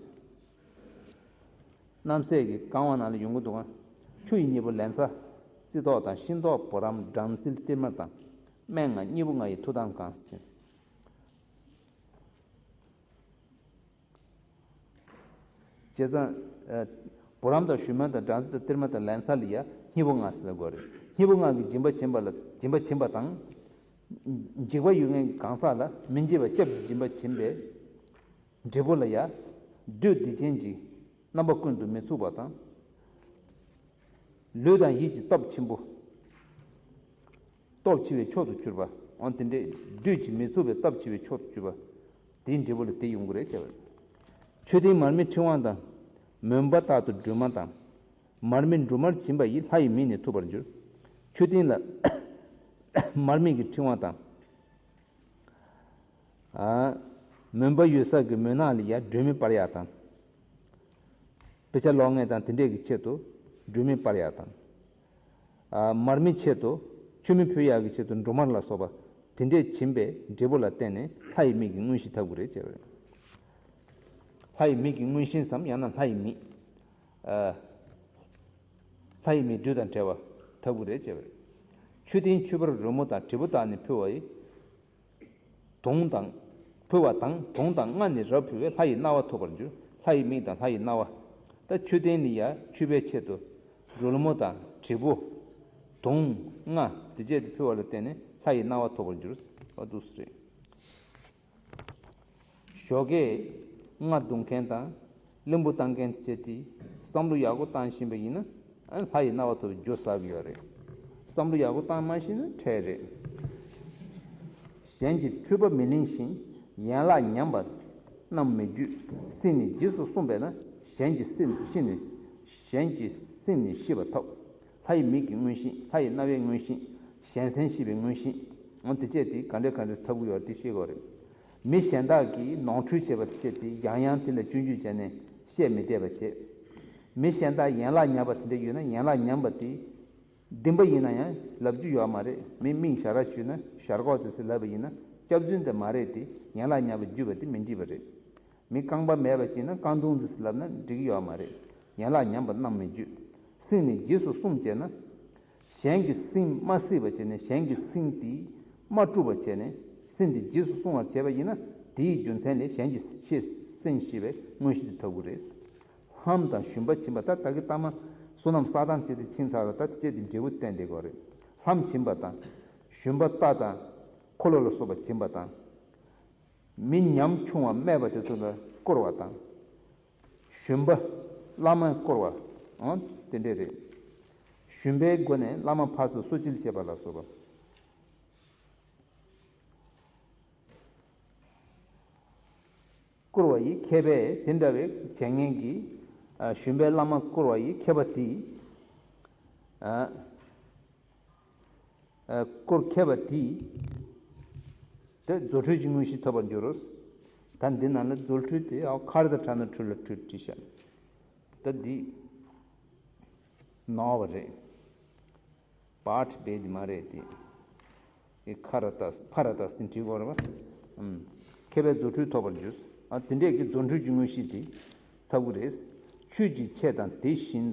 རྣམ་སྲས་ཀྱི་རྐང་པ་ནང་ལ་ཡོང་གི་འདུག་ག་ཆུ་ཡི་སྙིང་པོ་ལན་ཚྭ། རྩི་ཏོག་དང་ཤིང་ཏོག་བུ་རམ་སྦྲང་རྩི་ཏིལ་མར་དང་། སྨན་ལྔ་སྙིང་པོ་ལྔ་ཡི་མཐུ་དང་གང་ཟེར། བྱས་ཙང་། བུ་རམ་དང་ཞུན་མར་དང་སྦྲང་རྩི་དང་ཏིལ་མར་དང་ལན་ཚྭ་ལ་ཡང་སྙིང་པོ་ལྔ་ཟེར་ལབ་དགོས་རེད། སྙིང་པོ་ལྔ་གི་སྦྱིན་པ་བྱིན་པ་ལ་སྦྱིན་པ་བྱིན་པ་དང་། འཇིགས་པ་ཡོད་མཁན་གྱི་གང་ཟག་ལ་མི་འཇིགས་པ་སྐྱབས་ཀྱི་སྦྱིན་པ་བྱིན་པའི་འབྲས་བུ་ལ་ཡང་། བདུད་སྡིག་ཅན་གྱི་རྣམ་པ་ཀུན་ཏུ་མི་ཚུགས་པ་དང་། ལུས་དང་ཡིད་ཀྱི་སྟོབས་ཆེན་པོ། སྟོབས་ཆེ་བའི་མཆོག་ཏུ་གྱུར་པ། འོ་དེ་འདྲའི་བདུད་ཀྱིས་མི་ཚུགས་པའི་སྟོབས་ཆེ་བའི་མཆོག་ཏུ་གྱུར་པ། དེའི་འབྲས་བུ་ལ་དེ་ཡོང་གི་རེད་བྱ་བ། མཆོད་རྟེན་མར་མེ་ཕྲེང་བ་དང་། མོན་པ་དག་ཏུ་སྒྲོལ་མ་དང་། མར་མེ་འབྲུ་མར་བྱིན་པ་ཡིས་ལྷ་ཡི་མིག་ནི་ཐུབ་པར་འགྱུར། མཆོད་རྟེན་ལ་མར་མེ་གི་ཕྲེང་བ་དང་། ཨ། མོན་པ་ཡོད་ས་གི་མུན་ནག་ལ་ཡ་སྒྲོན་མེ་སྤར་ཡག་དང་། དཔེ་ཆ་ཀློག་མཁན་དང་དེ་འདྲས་ཀྱི་ཆེད་དུ་སྒྲོན་མེ་སྤར་ཡག་དང་། ཨ། མར་མེ་ཆེད་དུ་མཆོད་མེ་ཕུལ་ཡག་གི་ཆེད་དུ་འབྲུ་མར་ལ་སོགས་པ་དེ་འདྲས་བྱིན་པའི་འབྲས་བུ་ལ་བརྟེན་ནས་ལྷ་ཡི་མིག་གི་མངོན་ཤེས་ཐོབ་ཀྱི་རེད་ཅེས་པ་རེད། ལྷ་ཡི་མིག་གི་མངོན་ཤེས་སམ་ཡང་ན་ལྷ་ཡི་མིག་ཨ། ལྷ་ཡི་མིག་བདུད་དང་བྲལ་བ་ཐོབ་ཀྱི་རེད་ཅེས་པ་རེད། མཆོད་རྟེན་མཆོད་པར་རོལ་མོ་དང་དྲིལ་བུ་དག་ནི་ཕུལ་བ་ཡི། དུང་དང་། ཕུལ་བ་དང་དུང་དང་ལྔ་ནི་རབ་ཕུལ་བས་ལྷ་ཡི་རྣ་བ་ཐོབ་པར་འགྱུར། ལྷ་ཡི་མིག་དང་ལྷ་ཡི་རྣ་བ། ད་མཆོད་རྟེན་ནི་ཡ་མཆོད་པའི་ཆེད་དུ་རོལ་མོ་དང་དྲིལ་བུ། དུང་ལྔ་དེ་བཅས་དེ་ཕུལ་བ་ལ་བརྟེན་ནས་ལྷ་ཡི་རྣ་བ་ཐོབ་པར་འགྱུར། ཨ་འདུག་སེ་རེད། ཞོགས་ཀས་རྔ་བརྡུང་མཁན་དང་གླིང་བུ་བཏང་མཁན་དེ་བྱས་ཏེ་བསམ་བློ་ཡག་པོ་བཏང་ཤེས་པ་ཡིན་ན་ཨ་ལྷ་ཡི་རྣ་བ་ཐོབ་རྒྱུ་ཟེར་གྱི་ཡོད་རེད། བསམ་བློ་ཡག་པོ་བཏང་མ་ཤེས་ན་འཕྲལ་རེད། གཞན་གྱི་འཁྲུལ་པ་མི་གླེང་ཞིང་ཡན་ལག་ཉམས་པ་རྣམས་མི་བརྗོད། སྲིད་ནི་རྗེས་སུ་བསྲུངས་པས་ན་གཞན་གྱི་སྲིད་ཤེས་ནས་གཞན་གྱི་སྲིད་ནས་ཤེས་པ་ཐོབ། ལྷ་ཡི་མིག་གི་མངོན་ཤེས་ལྷ་ཡི་རྣ་བའི་མངོན་ཤེས་གཞན་སེམས་ཤེས་པའི་མངོན་ཤེས་འོ་དེ་བཅས་དེ་ག་འདྲ་ག་འདྲ་ཐོབ་ཀྱི་ཡོད་དེ་ཤེས་དགོས་རེད། མི་གཞན་དག་གིས་ནོར་འཁྲུལ་བྱས་པ་དེ་བྱས་ཏེ་ཡང་ཡང་དེ་ལ་སྐྱོན་བརྗོད་བྱས་ནས་བཤད་མི་བདེ་བ་བྱེད། མི་གཞན་དག་ཡན་ལག་ཉམས་པ་དེ་འདྲ་ཡོད་ན་ཡན་ལག་ཉམས་པ་དེ་བདེན་པ་ཡིན་ན་ཡང་ལབ་རྒྱུ་ཡོད་མ་རེད། མི་མིང་ཞར་ཞུས་ན་ཞར་གོག་དེ་ཚོ་ལབ་པ་ཡིན་ན་སྐྱག་རྫུན་དེ་མ་རེད་དེ་ཡན་ལག་ཉམས་པ་བརྗོད་པ་དེ་མི་འགྲིག་པ་རེད། མི་རྐང་པ་མེད་པ་ཅིག་ན་རྐང་དུང་དེ་ཚོ་ལབ་ན་འགྲིག་གི་ཡོད་མ་རེད། ཡན་ལག་ཉམས་པ་རྣམས་མི་བརྗོད། སྲིད་ནི་རྗེས་སུ་བསྲུངས་བྱས་ན། གཞན་གྱི་སེམས་མ་གསོས་པ་བྱས་ནས་གཞན་གྱི་སེམས་དེ་མ་དཀྲུགས་པ་བྱས་ནས་སེམས་དེ་རྗེས་སུ་བསྲུང་བར་བྱས་པ་ཡིན་ན་དེའི་རྒྱུ་མཚན་ལས་གཞན་གྱི་ཤེས་སེམས་ཤེས་པའི་མངོན་ཤེས་དེ་ཐོབ་ཀྱི་རེད། ལྷམ་དང་ཞུན་པ་བྱིན་པ་ད་ད་གི་ལྟ་མ་བསོད་ནམས་བསགས་སྟངས་བྱས་ཏེ་ཕྱིན་ཚར་བ་ད་དེ་བྱས་ཏེ་འབྲས་བུ་བསྟན་བསྡད་དགོས་རེད། ལྷམ་བྱིན་པ་དང་། ཞུན་པ་རྟ་དང་། འཁོར་ལོ་ལ་སོགས་པ་བྱིན་པ་དང་། མི་ཉམ་ཆུང་བ་སྨད་པ་དེ་ཚོ་ལ་བསྐོར་བ་དང་། ཞུན་པ་བླ་མས་བསྐོར་བ། ཨང་དེ་འདྲས་རེད། ཞུམ་པའི་སྒོ་ནས་བླ་མ་ཕར་ཚུར་གསོ་སྦྱིན་བྱེད་པ་ལ་སོགས་པ། བསྐུར་བ་ཡི་མཁས་པས་དེ་འདྲ་བའི་བྱས་ངན་གྱིས། ཨ། ཞུམ་པའི་བླ་མ་བསྐུར་བ་ཡི་མཁས་པ་དེས། ཨ། ཨ། བསྐུར་མཁས་པ་དེས། དེ་རྫུ་འཕྲུལ་གྱི་དངོས་གཞི་ཐོབ་པར་འགྱུར་རོ། ད་འདི་ནང་ལ་རྫུ་འཕྲུལ་དེ་ཨ་ཁར་དང་ཁྲ་ན་འཕྲུལ་ལ་འཕྲུལ་བྲིས་ཤག་ད་འདི་ནོར་བ་རེད། པཱ་ཊི་བེད་མ་རེད་དེ། ཨེ་ཁ་ར་ཏ་ཕ་ར་ཏ་སིན་བྲིས་དགོས་རེད་པ། ཨམ། མཁས་པས་རྫུ་འཕྲུལ་ཐོབ་པར་འགྱུར། ཨ། དེ་འདྲས་ཀྱི་རྫུ་འཕྲུལ་གྱི་དངོས་གཞི་དེ་ཐབས་ཀྱི་རེད། ཆོས་ཀྱི་ཆས་དང་དེ་བཞིན།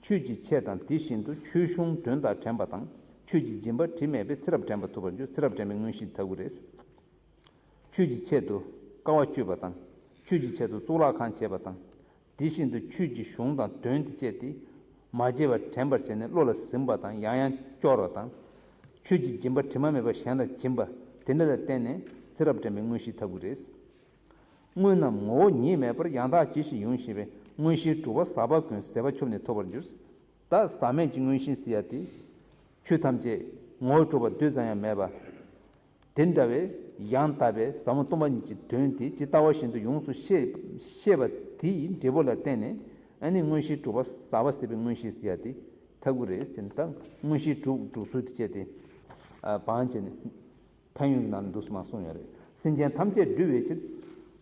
ཆོས་ཀྱི་ཆས་དང་དེ་བཞིན་དུ་ཆོས་གཞུང་དོན་དང་དྲན་པ་དང་ཆོས་ཀྱི་སྦྱིན་པ་དྲི་མེད་པས་ཚེ་རབས་དྲན་པ་ཐོབ་པར་འགྱུར། ཚེ་རབས་དྲན་པའི་དངོས་གཞི་ཐབས་ཀྱི་རེད། ཆོས་ཀྱི་ཆེད་དུ་དཀའ་བ་སྤྱོད་པ་དང་། ཆོས་ཀྱི་ཆེད་དུ་གཙུག་ལག་ཁང་བྱེད་པ་དང་། དེ་བཞིན་དུ་ཆོས་ཀྱི་གཞུང་དང་དོན་དེ་བཅས་ཏེ། མ་བརྗེད་པར་དྲན་པར་བྱས་ནས་བློ་ལ་ཟིན་པ་དང་ཡང་ཡང་སྐྱོར་བ་དང་། ཆོས་ཀྱི་སྦྱིན་པ་དྲི་མ་མེད་པ་གཞན་ལ་སྦྱིན་པ་དེ་འདྲ་ལ་བརྟེན་ནས་ཚེ་རབས་དྲན་པའི་དངོས་གཞི་ཐབས་ཀྱི་རེད། དངོས་རྣམས་ངོ་བོ་ཉིད་མེད་པར་ཡང་དག་ཇི་ཞིག་ཡོང་ཞེས་པའི་དངོས་གཞིའི་གྲུབ་པ་ཟག་པ་ཀུན་ཟད་པ་ཆུབ་ནས་ཐོབ་པར་འགྱུར། ད་ཟག་མེད་ཀྱི་དངོས་གཞི་ཟེར་ཡ་དེ། ཆོས་ཐམས་ཅད་ངོ་བོ་གྲུབ་པ་རྡུལ་ཙམ་ཡང་མེད་པ། དེ་འདྲ་བའི་ཡང་དག་པའི་ཟབ་མོ་སྟོང་པ་ཉིད་ཀྱི་དོན་དེ་ཇི་ལྟ་བ་བཞིན་དུ་ཡོངས་སུ་ཤེས་ཤེས་པ་དེའི་འབྲས་བུ་ལ་བརྟེན་ནས། ཨ་ནི་དངོས་གཞིའི་གྲུབ་པ་ཟག་པ་ཟད་པའི་དངོས་གཞི་ཟེར་ཡ་དེ་ཐབས་ཀྱི་རེད་ཟེར་ནས། ད་དངོས་གཞིའི་གྲུབ་གྲུབ་ཚུལ་དེ་བཅས་ཏེ། ཨ། བང་བྱས་ནས་ཕན་ཡོན་གྱི་ནང་ལ་འདུག་སེ་མར་གསུངས་ཡོད་རེད། སེམས་ཅན་ཐམས་ཅད་འདུལ་བའི་ཕྱིར།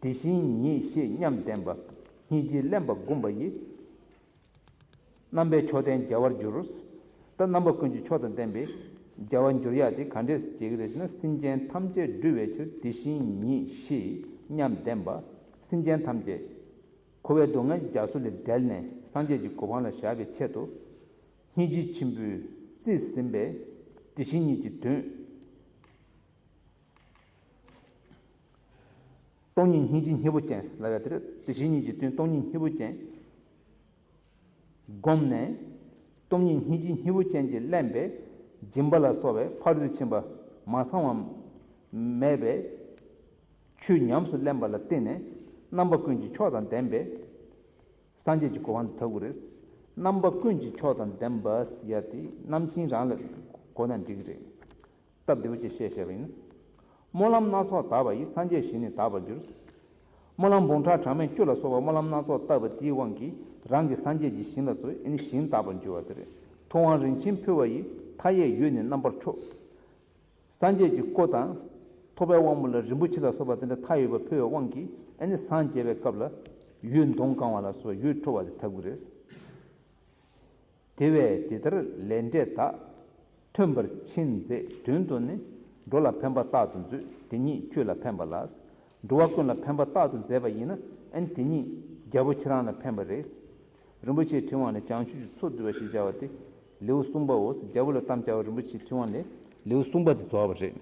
དེ་བཞིན་ཉིད་ཞེས་མཉམ་ལྡན་པ། སྙིང་རྗེས་བརླན་པ་བསྒོམ་པ་ཡིས། རྣམ་པའི་མཆོག་ལྡན་མཇལ་བར་འགྱུར། ད་རྣམ་པ་ཀུན་གྱི་མཆོག་དང་ལྡན་པའི་མཇལ་བར་འགྱུར་ཡག་དེ་ག་འདྲས་སེ་བྱེད་ཀྱི་རེད་ཟེར་ན། སེམས་ཅན་ཐམས་ཅད་འདུལ་བའི་ཕྱིར། དེ་བཞིན་ཉིད་ཞེས་མཉམ་ལྡན་པ། སེམས་ཅན་ཐམས་ཅད་འཁོར་བའི་སྡུག་བསྔལ་རྒྱ་མཚོ་ལས་བསྒྲལ་ནས་སངས་རྒྱས་ཀྱི་གོ་འཕང་ལ་བཞག་པའི་ཆེད་དུ། སྙིང་རྗེ་ཆེན་པོས་རྩིས་ཟིན་པའི་དེ་བཞིན་ཉིད་ཀྱི་དོན། སྟོང་ཉིད་སྙིང་རྗེ་སྙིང་པོ་ཅན་ལབ་ཡ་དེ་རེད། དེ་བཞིན་ཉིད་ཀྱི་དོན་སྟོང་ཉིད་སྙིང་པོ་ཅན་བསྒོམས་ནས། སྟོང་ཉིད་སྙིང་རྗེ་སྙིང་པོ་ཅན་གྱིས་བརླན་པའི་སྦྱིན་པ་ལ་སོགས་པའི་ཕ་རོལ་ཏུ་ཕྱིན་པ་མ་ཚང་བ་མེད་པའི་ཆོས་ཉམས་སུ་ལེན་པ་ལ་བརྟེན་ནས། རྣམ་པ་ཀུན་གྱི་མཆོག་དང་ལྡན་པའི་སངས་རྒྱས་ཀྱི་གོ་འཕང་དུ་ཐོབ་ཀྱི་རེད། རྣམ་པ་ཀུན་གྱི་མཆོག་དང་ལྡན་པ་ཟེར་ཡ་དེ་རྣམ་མཁྱེན་རང་ལ་གོ་ན་འགྲིག་གི་རེད། སྟབས་བདེ་པོ་ཅིག་བཤད་བཞག་པ་ཡིན་ན། སྨོན་ལམ་སྣ་ཚོགས་དག་པ་ཡིས། སངས་རྒྱས་ཞིང་ནི་དག་པར་འགྱུར། སྨོན་ལམ་འབུམ་ཕྲག་གྲངས་མེད་བཅུ་ལ་སོགས་པ་སྨོན་ལམ་སྣ་ཚོགས་བཏབ་པ་དེའི་དབང་གིས་རང་གི་སངས་རྒྱས་ཀྱི་ཞིང་ལ་སོགས། ཨ་ནི་ཞིང་དག་པར་འགྱུར་བ་དེ་རེད། ཐུབ་དབང་རིན་ཆེན་ཕུལ་བ་ཡིས། མཐའ་ཡས་འོད་ནི་རྣམ་པར་འཕྲོ། སངས་རྒྱས་ཀྱི་སྐུ་དང་ཐོད་པའི་དབང་པོ་ལ་རིན་པོ་ཆེ་ལ་སོགས་པ་དེ་འདྲ་མཐའ་ཡས་པ་ཕུལ་བའི་དབང་གིས། ཨ་ནི་སངས་རྒྱས་པའི་སྐབས་ལ་འོད་མདངས་གང་བ་ལ་སོགས་པ་འོད་འཕྲོ་བ་དེ་ཐབས་ཀྱི་རེད། དེ་བས་དེ་ལྟར་ལས་འབྲས་དག། མཐུན་པར་ཕྱིན་མཛད་དོན་དུ་ནི། འགྲོ་ལ་ཕན་པ་རྟག་ཏུ་མཛོད། དེ་ཉིད་ཆོས་ལ་ཕན་པ་ལགས། འགྲོ་བ་ཀུན་ལ་ཕན་པ་རྟག་ཏུ་མཛད་པ་ཡིན་ན། ཨ་ནི་དེ་ཉིད་རྒྱལ་པོ་ཁྱེད་རང་ལ་ཕན་པ་རེད། རིན་པོ་ཆེའི་ཕྲེང་བ་ནི་བྱང་ཆུབ་ཀྱི་ཚོགས་བསྡུ་བ་ཞེས་བྱ་བ་སྟེ་ལེའུ་གསུམ་པའོ། རྒྱལ་པོ་ལ་དམ་བཅའ་བ་རིན་པོ་ཆེའི་ཕྲེང་བ་ནི་ལེའུ་གསུམ་པ་དེ་རྫོགས་པ་རེད།